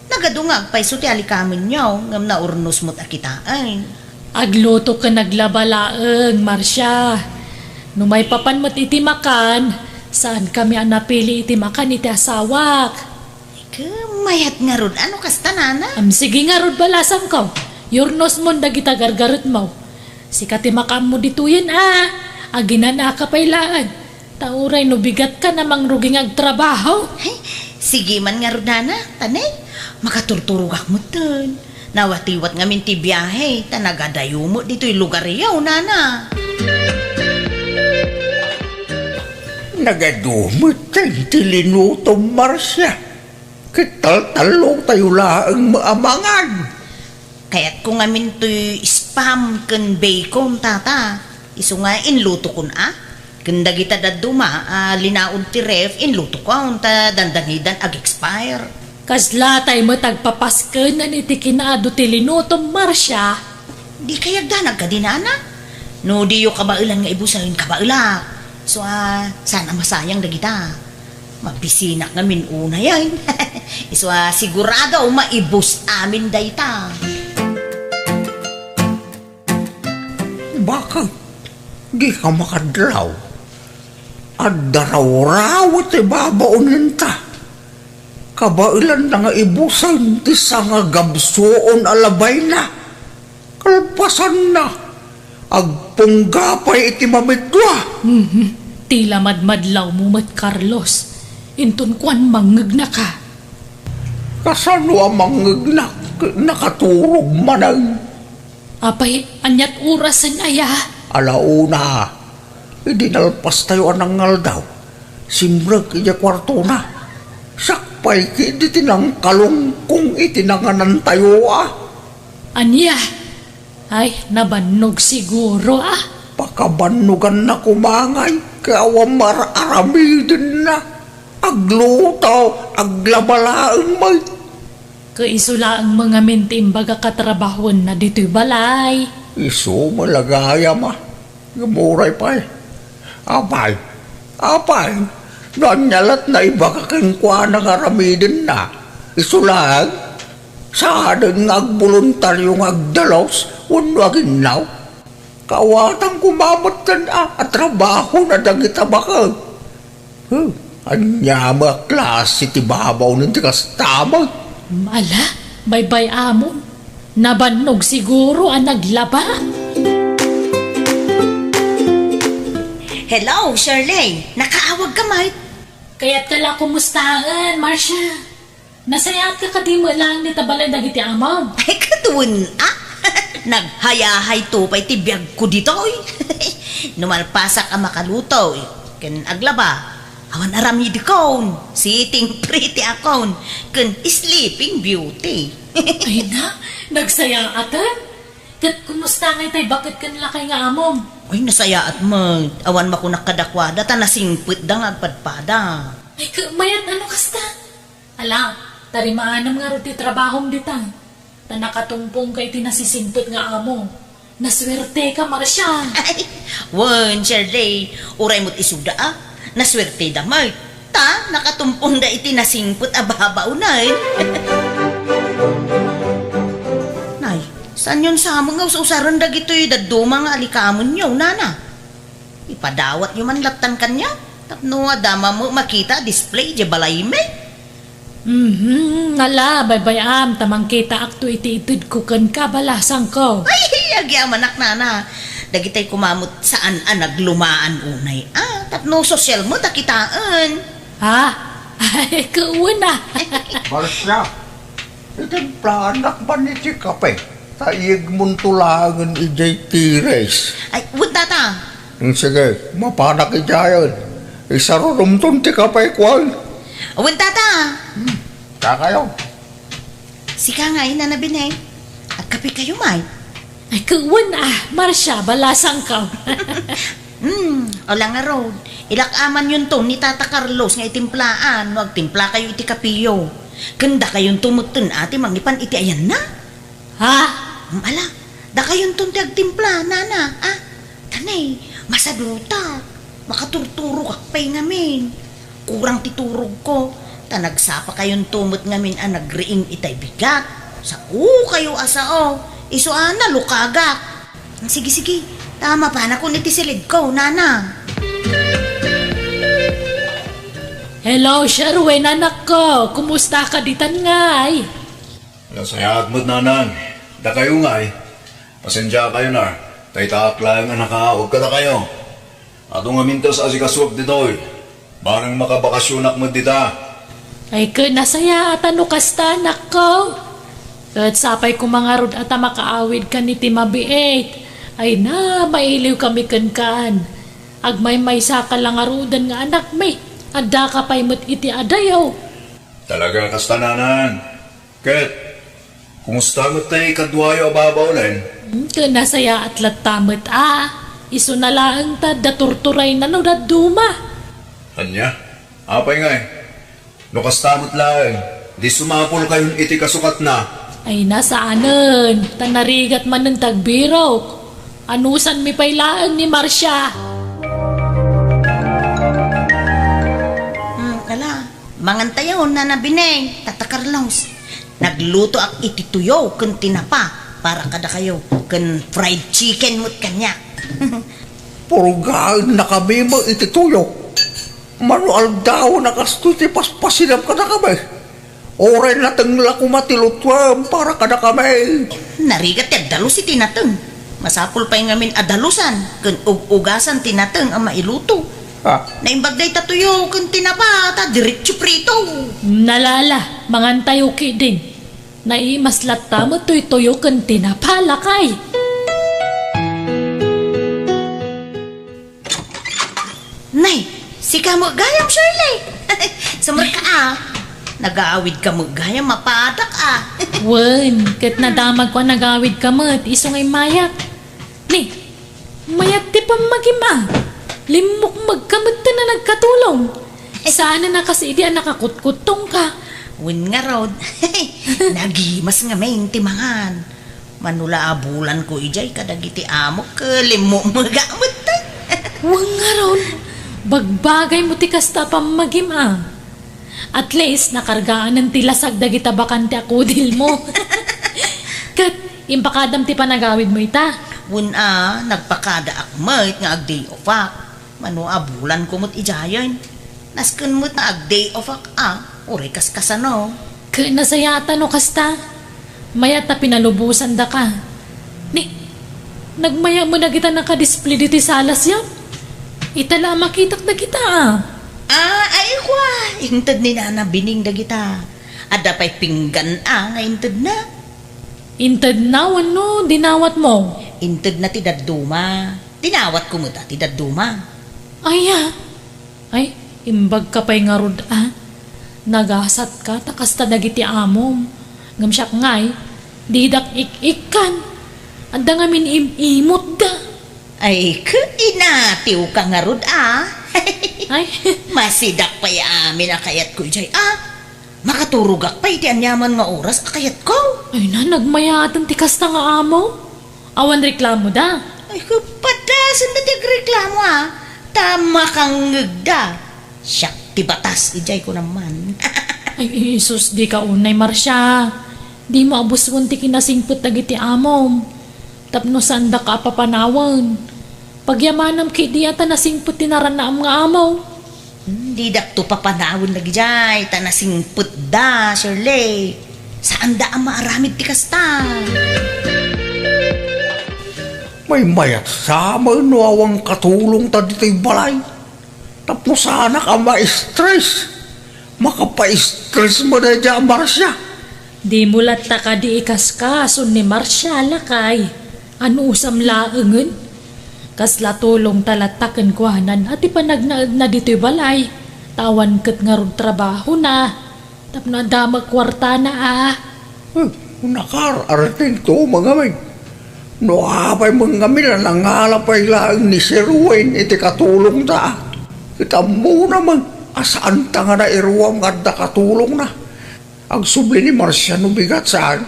Nagadu nga agpayso ti alikamenyo, ngem naurnos met a kitaen. Agluto ken aglaba laeng, Marcia. No maipapan met iti makan, saankami a napili iti makan iti asawak. Ket mayat ngarud, a no kasta, nana? Am, sige ngarud, balasangko. Yurnosmon dagita gargaretmo. Sika ti makaammo ditoyen a. Aginanaka pay laeng. Ta uray no bigatkan a mangrugi nga agtrabaho. Ay, sige man ngarud, nana, ta nay, makaturturogak metten. Nawatiwat ngamin ti biahe, ta nagadayo met ditoy lugaryo, nana. Nagadu metten ti linutom, Marcia. Ket taltallotayo laeng met a mangan. Kayatko ngamin toy spam ken bacon, tata. Isu nga inlutokon a. Ken dagita dadduma a linaon ti ref, inlutokon ta dandangidan ag-expire. Kasla tay met agpapaskenen iti kinaadu ti linutom, Marcia. Di kayat danag kadi, nana? No diyo kabaelan nga ibusen, kabaelak. So, a, saan a masayang dagita. Mabisinak ngamin unay, ay. Isu a sigurado, maibus amin dayta. Bakit? Di ka makadlaw. Adda rawraw ti babaonenta. Kabaelanna nga ibusen ti sangagabsuon a labayna. Kalpasanna, agpungga pay iti mamidua. Mhm. Ti la madmadlawmo met, Carlos. Inton kuan, mangngegnaka. Kasano a mangngegnak? Nakaturog manen. Apay, aniat orasen aya? Ala una, idi nalpastayo a nangaldaw, simrek idiay kuartona. Siak pay ketdi ti nangkalungkong iti nanganantayo a. Ania? Ay, nabannog siguro a. Pakabannoganna koma ngay. Ket awan mar-, aramidenna. Agluto, aglaba laeng met. Ket isu laeng ngamin ti imbagak a trabahoenna ditoy balay. Isu met la gayam a. Ngem uray pay. Apay, apay, no ania lat naibaga kenkuana nga aramidenna, isu laeng, saanen nga agboluntario nga agdalus wenno aginnaw. Kaawatan koma metten a, a trabahona dagita baket. Huh, ania met a klase ti babawnen ti kasta met? Ala, baybay-amon. Nabannog siguro a naglaba. Hello, Shirley. Nakaawagka met? Kayatka la kumustaen, Marcia. Nasayaatka kadi met laeng dita balay dagiti amom? Ay, ket wen, a? Naghayahayto pay ti biagko ditoy. No malpasak a makaluto ken aglaba, awan aramidekon, sitting pretty akon, ken sleeping beauty. Ay na, nagsayaatan. Ket kumusta ngay tay baket ken lakay nga amom? Ay, nasayaat met. Awan makunak kadakuada ta nasingpetda nga agpadpada. Ay, ket mayat a no kasta. Ala, tarimaanam ngarud ti trabahom dita. Ta nakatumpongka iti nasisingpet nga amo. Nasuerteka, Marcia. Ay, wen, Shirley, uray met isuda a, nasuerteda met. Ta nakatumpongda iti nasingpet a babaonen. Nay, saanyon sa met nga us-usaren dagitoy dadduma nga alikamenyo, nana? Ipadawatyo man lattan kaniak, tapno adda met makita a display idiay balaymi. Mhm, ala, baybay-am, ta mangkitaakto iti itedko kenka, balasangko. Ay, agyamanak, nana. Dagitay koma met saan a naglumaan unay a, tapno sosyal met a kitaen. Ha? Ay, ket wen a. Marcia, itimplaanak man iti kape, ta iyegmonto laengen idiay tires. Ay, wen, tata. Hmm, sige, mapanak idiayen. Isarunomton ti kape, kuan. Wen, tata. Hmm, kakayo. Sika ngay, Nana Binay. Agkapekayo met. Ay, ket wen a, Marcia, balasangko. Hmm, ala ngarud. Ilak-amanyonto ni Tata Carlos nga itimplaan no agtimplakayo iti kapeyo. Ken dakayonto metten a ti mangipan iti ayanna. Ha? Hmm, ala, dakayonton ti agtimpla, nana, a? Ta nay, masadutak. Makaturturogak pay ngamin. Kurang ti turogko, ta nagsapakayonto met ngamin a nagriing itay bigat. Saokayo a sao, isu a nalukagak. Sige, sige, ta mapanakon iti silidko, nana. Hello, Sherwin, anakko. Kumusta ka ditan ngay? Nasayaat met, nanan. Dakayo ngay, pasensiakayon a, ta itaak laeng a nakaawag kadakayo. Adu ngamin ti as-asikasuak ditoy. Bareng makabakasyonak met dita. Ay, ket nasayaat a no kasta, anakko. Ket sapay koma ngarud a ta makaawidkan iti mabiit. Ay na, mailiwkami kenkan. Agmaymaysaka la ngaruden nga anakmi. Addaka pay met iti adayo. Talaga kasta, nanan. Ket, kumusta met tay kaduayo a babaolen? Hmm, ket nasayaat latta met a. Isuna laeng ta adda turturayna no dadduma. Ania? Apay ngay? No kasta met laeng, di sumapulkayon iti kasukatna. Ay, na saanen, ta narigat manen ti agbirok. Anusanmi pay laeng ni Marcia. Hmm, ala, mangantayo, Nana Bineng, Tata Carlos. Naglutoak iti tuyo ken tinapa para kadakayo, ken fried chicken met kaniak. Purgaennakami met iti tuyo. Mano aldawen a kastoy ti paspasinam kadakami. Uray nateng la koma ti lutuem para kadakami. Narigat ti agdalus iti nateng. Masapul pay ngamin a dalusan ken ug-ugasan ti nateng a mailuto. Ah. Naimbag dayta tuyo ken tinapa ta diretso prito. Nalala, mangantayo ketdin. Naimas latta met toy tuyo ken tinapa, lakay. Nay, sika met gayam, Shirley. Sumrekka a. Nagaawidka met gayam, mapadak a. Wen, ket nadamagko a nagaawidka met, isu nga immayak. Ni, mayat ti pammagim a. Limmukmegka metten a nagkatulong. Saan a kas idi a nakakutkuttongka. Wen ngarud, nagimas ngamin ti mangan. Mano la abulanko idiay kadagiti amok, limmukmegak metten. Wen ngarud, bagbagaymo ti kasta a pammagim a. At least, nakargaanen ti lasag dagita bakante a kudilmo. Ket impakadam ti panagawidmo ita? Wen a, nagpakadaak met nga ag-day offak. Mano abulanko met idiayen. Nasken met nga ag-day offak a, uray kaskasano. Ket nasayaat no kasta. Mayat a pinalubosandaka. Ni, nagmayat met dagita nakadisplay ditoy sala siak. Ita la a makitak dagita a. Ah, ay, kua, inted ni Nana Bining dagita. Adda pay pinggan a nga intedna. Intedna wenno dinawatmo? Intedna ti dadduma. Dinawatko met a ti dadduma. Aya, ay, imbagka pay ngarud a. Nagasatka ta kasta dagiti amom. Ngem siak ngay, didak ik-ikkan. Adda ngamin im-imotda. Ay, ket inatiwka ngarud a. Ay. Masidak pay amin a kayatko idiay a. Makaturogak pay iti aniaman nga oras a kayatko. Ay na, nagmayaten ti kasta nga amo. Awan reklamoda. Ay, ket padasenda ti agreklamo a. Ta makangngegda. Siak ti batas idiay kunam man. Ay, Isus, dika unay, Marcia. Dimo abuswen ti kinasingpet dagiti amom. Tapno saandaka a papanawen. Pagyamanam ketdi a ta nasingpet ti naranaam nga amo. Hmm, didakto papanawen dagidiay, ta nasingpetda, Shirley. Saanda a maaramid ti kasta. Maymayat sa met no awan katulongta ditoy balay. Tapno saanak a ma-stress. Makapa-stress met daydiay a Marcia. Dimo latta kadi ikaskas ni Marcia, lakay. Anusam laengen? Kasla tulongta latta kenkuanan a ti panagnaedna ditoy balay. Ta awan ket ngarud trabahona. Tapno adda met kuartana a. Hmm, nakar-artento met ngamin. No apay met ngamin a nangala pay laeng ni Sir Wayne iti katulongta. Ket ammona met a saanta nga nairuam nga adda katulongna. Agsubli ni Marcia no bigat saan.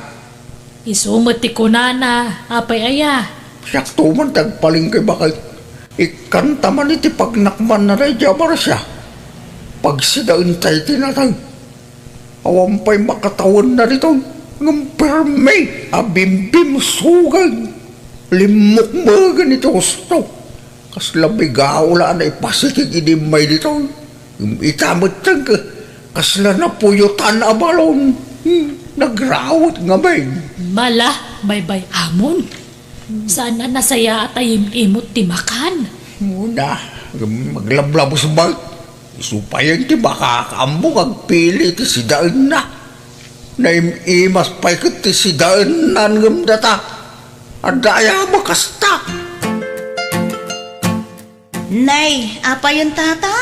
Isu met ti kunana, apay aya? Siakto man ti agpalengke baket. Ikkanta man iti pagnakmanna daydiay a Marcia. Pagsidaenta iti natay. Awan pay makatawenna ditoy, ngem permi a bimbimsugan. Limmukmegen iti husto. Kasla bigao la a naipasikig idi immay ditoy. Ngem ita metten ket kasla napuyotan a balon. Hmm, nagrawet ngamin. Mala, baybay-amon. Saan a nasayaat a yim-imot ti makan. Muna, aglablabos ba? Isu payen ti makakaammo nga agpili ti sidaenna. Naim-imas pay ket ti sidaennan ngem data. Adda aya a makasta? Nay, apayen tata?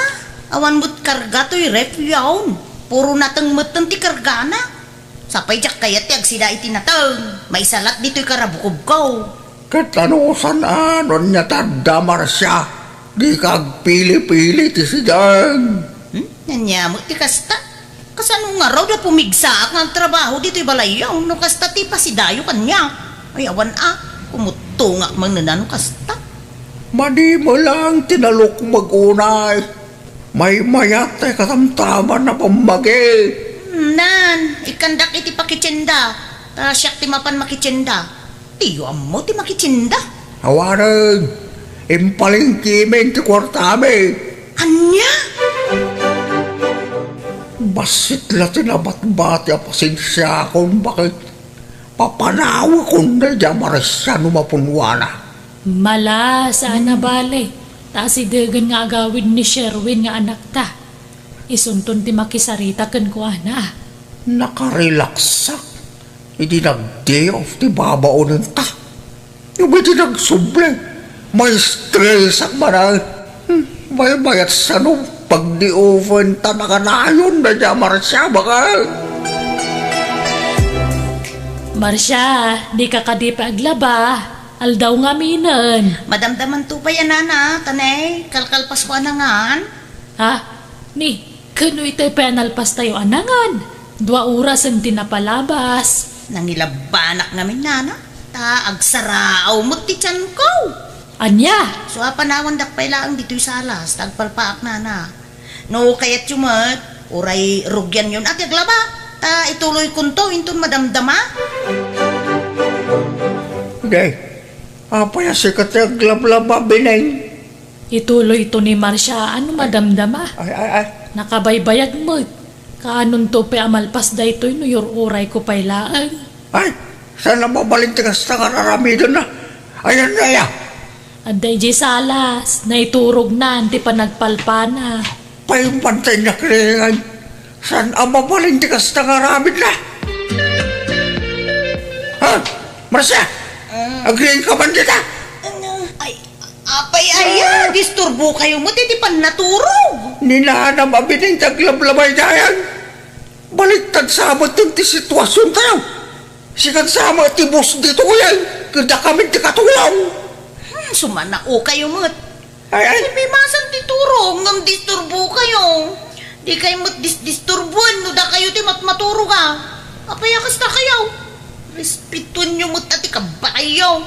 Awan met karga toy ref yaon. Puro nateng metten ti kargana. Sapay diak kayat ti agsida iti nateng. Maisalat ditoy karabukobko. Ket anusan a, no ania ti adda, Marcia? Dika agpili-pili ti sidaen. Hmm? Ania met ti kasta? Kasano ngarud a pumigsaak nga agtrabaho ditoy balayyo no kasta ti pasidayo kaniak? Ay, awan a, kumuttongak manen a no kasta. Madi met laeng ti nalukmeg unay. Maymayat ti katamtaman a pammagi. Hmm, nan, ikkandak iti pakitienda. Ta siak ti mapan makitienda. Diyo ammo ti makitienda. Awanen, impalengkemin ti kuartami. Ania? Bassit la ti nabatbati a pasensiakon, baket papanawekon daydiay a Marcia no mapunwana. Mala, saan a bale. Ta asidegen nga agawid ni Sherwin nga anakta. Isunton ti makisarita kenkuana. Nakarelaksak idi nag-day off ti babaonenta. Ngem idi nagsubli, ma-stressak manen. Hmm, maymayat sano pagdi-offen ta nakanayon daydiay a Marcia, baket. Marcia, dika kadi pay aglaba. Aldaw ngaminen. Madamdamanto pay a nana, ta ne, kalkal Pasko a nangan? Ha? Ni, kano itay pay a nalpastayo a nangan? Dua orasen ti napalabas. Nangilabanak ngamin, nana, ta agsaraaw met ti tianko. Ania? Suapan awandak pay laeng ditoy salas, ta agpalpaak, nana. No kayatyo met, uray rugianyon a ti aglaba, ta ituloykonto inton madamdama. Day, apay a sika ti aglablaba, Bineng? Ituloyto ni Marcia a no madamdama. Ay, ay, ay. Nakabaybayag met. Kaanonto pay a malpas daytoy no yur-urayko pay laeng. Ay, saan a mabalin ti kasta nga ar-aramidna? Ayan na ya. Adda idiay salas, naiturognan ti panagpalpana. Pay man tay nakrigan, saan a mabalin ti kasta nga aramidna? Ha? Marcia? Ah. Agriingka man dita? Ano? Ay, apay aya, disturbokayo met iti pannaturog. Ni nanam a Bineng ti aglablabay dayan. Baliktad sa met ti situasiontayo. Sikan sa met ti boss ditoy, ket dakami ti katulong. Hmm, sumanaokayo met. Ay, ay. Ay, pimasan ti turog ngem disturbokayo. Dikay met dis-, disturboen no dakayo ti matmaturog a. Apay a kastakayo? Respetuenyo met a ti kabatayo.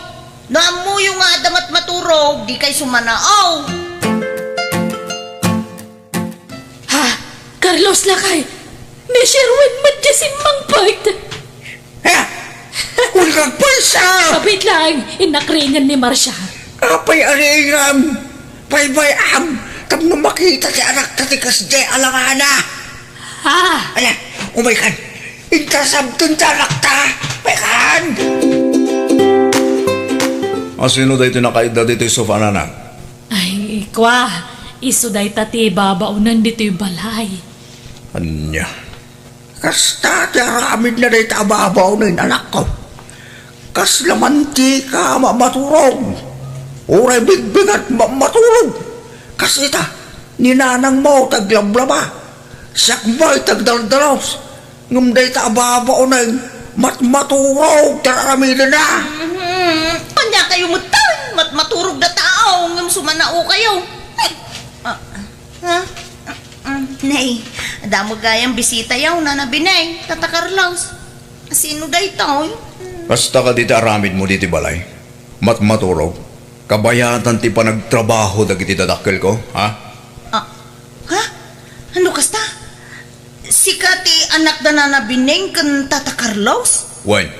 No ammoyo nga adda matmaturog, dikay sumanao. Ha? Carlos, lakay! Ni Sherwin met ti simmangpet! Ha? Kunak pay sa! Kapit lang, inakrinan ni Marcia. Apay a riingam? Baybay-am, tapno makita ti anakta ti kasdiay a langana. Ha? Ala, umaykan. Inta sabten ti anakta. Umaykan. A sino daytoy nakaidda ditoy sofa, nanang? Ay, kua, isu dayta ti babaonen ditoy balay. Ania? Kasta ti aramidna dayta a babaonen, anakko. Kasla mantika a mammaturog. Uray bigbingat mammaturog. Kas ita, ni nanangmo ti aglablaba. Siak met ti agdaldalaus. Ngem dayta a babaonen, matmaturog ti ar-aramidenna. Mhm. Ania kayo metten? Matmaturog a tao, ngem sumanaokayo. Ah, ha? Ah, nay, adda met gayam bisitayo, Nana Bineng, Tata Carlos. Sino daytoy? Kasta kadi ti aramidmo ditoy balay? Matmaturog? Kabayatan ti panagtrabaho dagiti dadakkelko, ha? Ah, ha? Ano kasta? Sika ti anak da Nana Bineng ken Tata Carlos? Wen,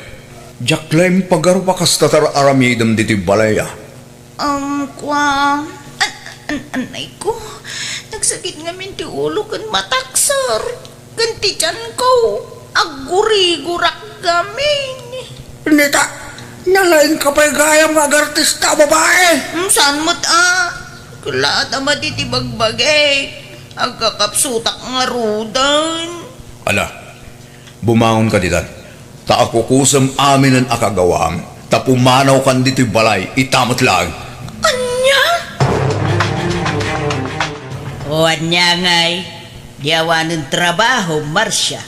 diak la impagarup a kasta ti ar-aramidem ditoy balay, a. Um, kua, an-, an-, anay ko, nagsakit ngamin ti ulo ken matak, sir. Ken ti tianko, aggurigurak ngamin. Nita, nalaingka pay gayam nga agartista a babae. Hmm, saan met a? Kulaat a madi ti bagbagik. Agkakapsutak ngaruden. Ala, bumangonka ditan. Ta akukusem aminen a kagawam, ta pumanawkan ditoy balay, ita met laeng. Ania? O ania ngay, di awanen trabaho, Marcia?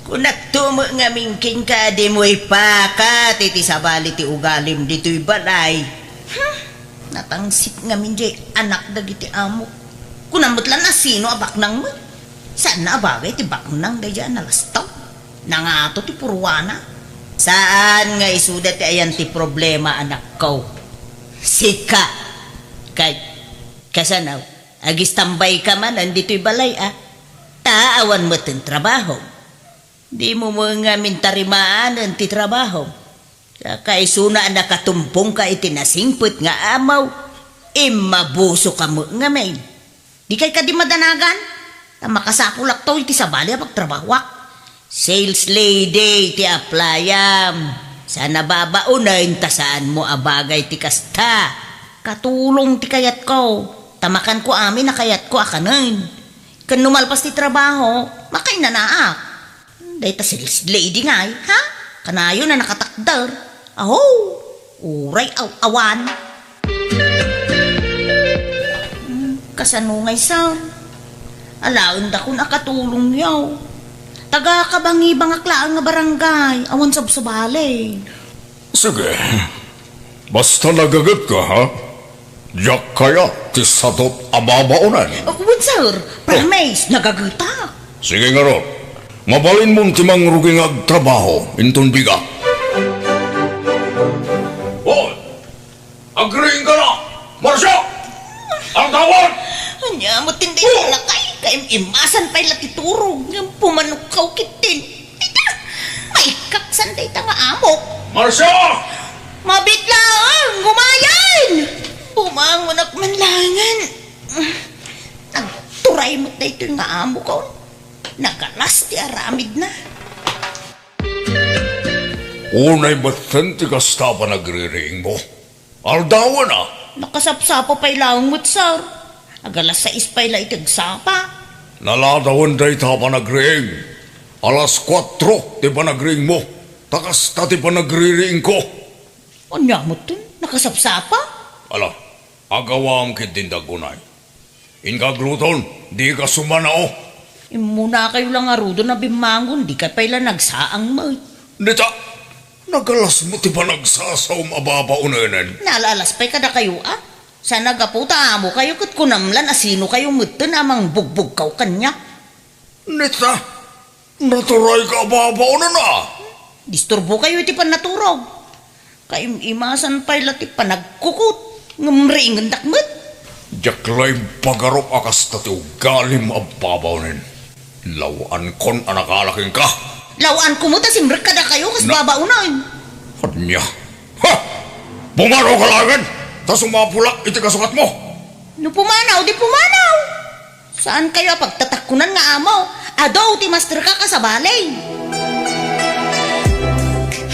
Kunakto met ngamin kenka a dimo ipakat iti sabali ti ugalim ditoy balay. Hmm, natangsit ngamin diay anak dagiti amok. Kunam met la a sino a baknang met. Saan a bagay ti baknang daydiay a nalastaw. Nangato ti purwana. Saan nga isuda ti ayan ti problema, anakko. Sika. Kay, kasano, agistambayka manen ditoy balay, a? Ta awan metten trabaho. Dimo met ngamin tarimaanen ti trabaho. Kaisuna a nakatumpongka iti nasingpet nga amaw, immabusoka met ngamin. Dikay kadi madanagan? Ta makasapulakto iti sabali a pagtrabahoak. Sales lady ti aplayam. Saan a babaonen ta saanmo a bagay ti kasta. Katulong ti kayatko. Ta makanko amin a kayatko a kanen. Ken no malpas ti trabaho, makainanaak. Dayta sales lady ngay, ha? Kanayon a nakatakder. Aho, uray aw-awan. Hmm, kasano ngay, Sam? Alaendakon a katulongyo. Taga kabangibangak laeng nga barangay, awan sabsabali. Sige. Basta nagagetka, ha? Diak kayat ti sadot a babaonen. Uh, wen, sir. Promise, nagagetak. Sige ngarud. Mabalinmon ti mangrugi nga agtrabaho inton bigat. Hoy! Agriingka na! Marcia! Aldawan! Ania met ti dayta a lakay, kaim-imasan pay la ti turog, ngem pumanokkaw ketdin. Dayta, maikaksan dayta nga amok. Marcia! Mabit laeng, gumayen! Bumangonak man laengen. Nagturay met daytoy nga amok, oh. Nagalas ti aramidna. Unay metten ti kasta a panagririingmo. Aldawen a. Nakasapsapa pay laeng met, sir. Agalas sais pay la iti agsapa. Naladawen dayta a panagriing. Alas kuatro ti panagriingmo. Ta kasta ti panagririingko. Ania metten? Nakasapsapa? Ala, agawam ketdin daggunay. Inka agluton, dika sumanao. Immunakayo la ngaruden a bimmangon, dika pay la nagsaang met. Dita, nagalas met ti panagsasaom a babaonenen. Naalas pay kadakayo, a? Saan a gapu ta amokayo ket kunam lan a sinokayo metten a mangbugbugkaw kaniak. Dita, naturayka a babaonen a. Disturbokayo iti pannaturog. Kaim-imasan pay la ti panagkukot, ngem riingendak met. Diak la impagarup a kasta ti ugalim a babaonen. Lawankon a nakala kenka. Lawanko met a simrek kadakayo kas Na- babaonen. Ania? Ha! Pumanawka laengen, ta sumapulak iti kasugatmo. No pumanaw, di pumanaw. Saankayo a pagtatakkunan nga amo. Adu ti masterka kas sabali.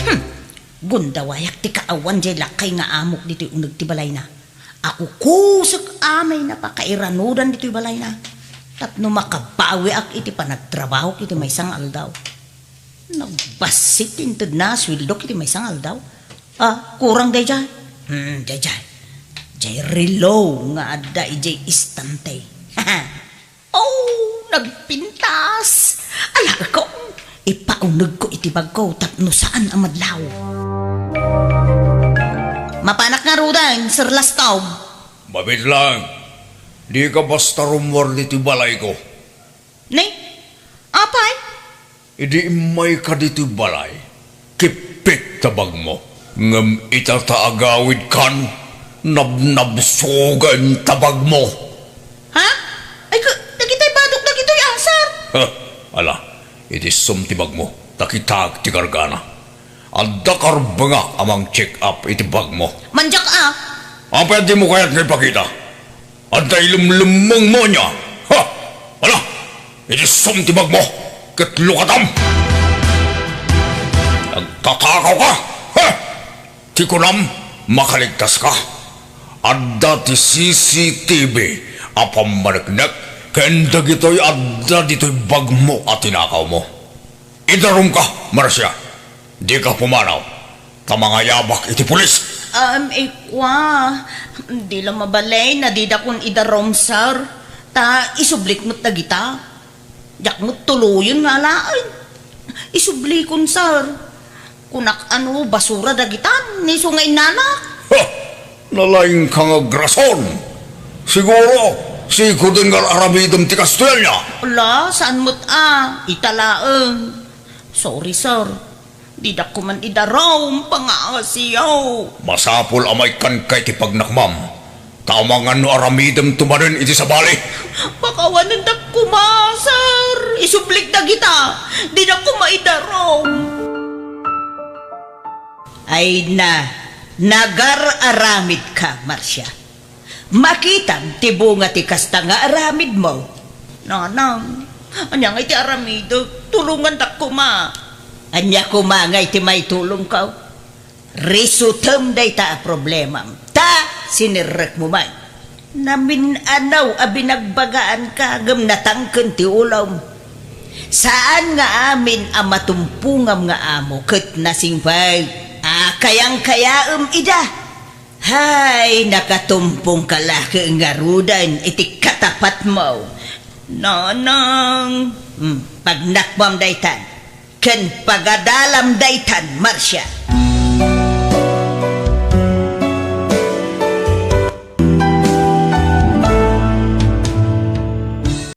Hmm. Gundawayak ti kaawan jay lakay nga amok ditoy uneg ti balayna. Akukusek amay na pakairanudan ditoy balayna. Tapno makabawiak iti panagtrabahok iti maysa nga aldaw. Nagbassit ti intedna a sueldok iti maysa nga aldaw. Ah, kurang daydiay? Hmm, daydiay. Jay relo nga adda idiay istante. Oh, nagpintas! Alaekon, ipaunegko iti bagko tapno saan a madlaw. Mapanak ngaruden, Sir Lastom. Mabit lang. Dika basta rummuar ditoy balayko. Ne? Apay? Idi immayka ditoy balay, kippit ta bagmo. Ngem ita ta agawidkan, nabnabsugen ta bagmo. Ha? Ay, ka-, dagitoy badok dagitoy, ah, sir. Heh, ala, iti sum ti bagmo, ta kitaek ti kargana. Adda karbengak a mang-check up iti bagmo. Mandiak, ah. Apay a dimo kayat nga ipakita? Adda ilemlemmengmo ania? Ha? Ala, iti sum ti bagmo, ket lukatam! Nagtatakawka? Ha? Ti kunam, makaligtaska. Adda ti C C T V a pammaneknek ken dagitoy adda ditoy bagmo a tinakawmo. Idarumka, Marcia. Dika pumanaw, ta mangayabak iti pulis. Um, ikua, di la mabalin a didakon idarum, sir. Ta isublik met dagita. Diak met tuloyen nga alaen. Isublikon, sir. Kunak a no, basura dagita, isu nga innanak. Ha! Nalaingka nga agrason. Siguro, sikoden nga aramidem ti kastoy ania? Ala, saan met a? Ita laeng. Sorry, sir. Didak koman idarum, pangaasiyo. Masapul a maikkanka iti pagnakmam, ta amangan no aramidemto manen iti sabali. Pakawanendak koma, sir. Isublik dagita. Didak koma idarum. Ay na, nagar-aramidka, Marcia. Makitam ti bunga ti kasta nga aramidmo. Nanang, ania ngay ti aramidek? Tulongandak koma. Ania koma ngay ti maitulongko? Risutem dayta a problemam, ta sinerrekmo man. Namin-anaw a binagbagaanka ngem natangken ti ulom. Saan nga amin a matumpongam nga amo ket nasingpet a kayangkayaem ida. Hay, nakatumpongka la ket ngaruden iti katapatmo. Nanang, hmm, pagnakmam daytan, ken pagadalam daytan, Marcia.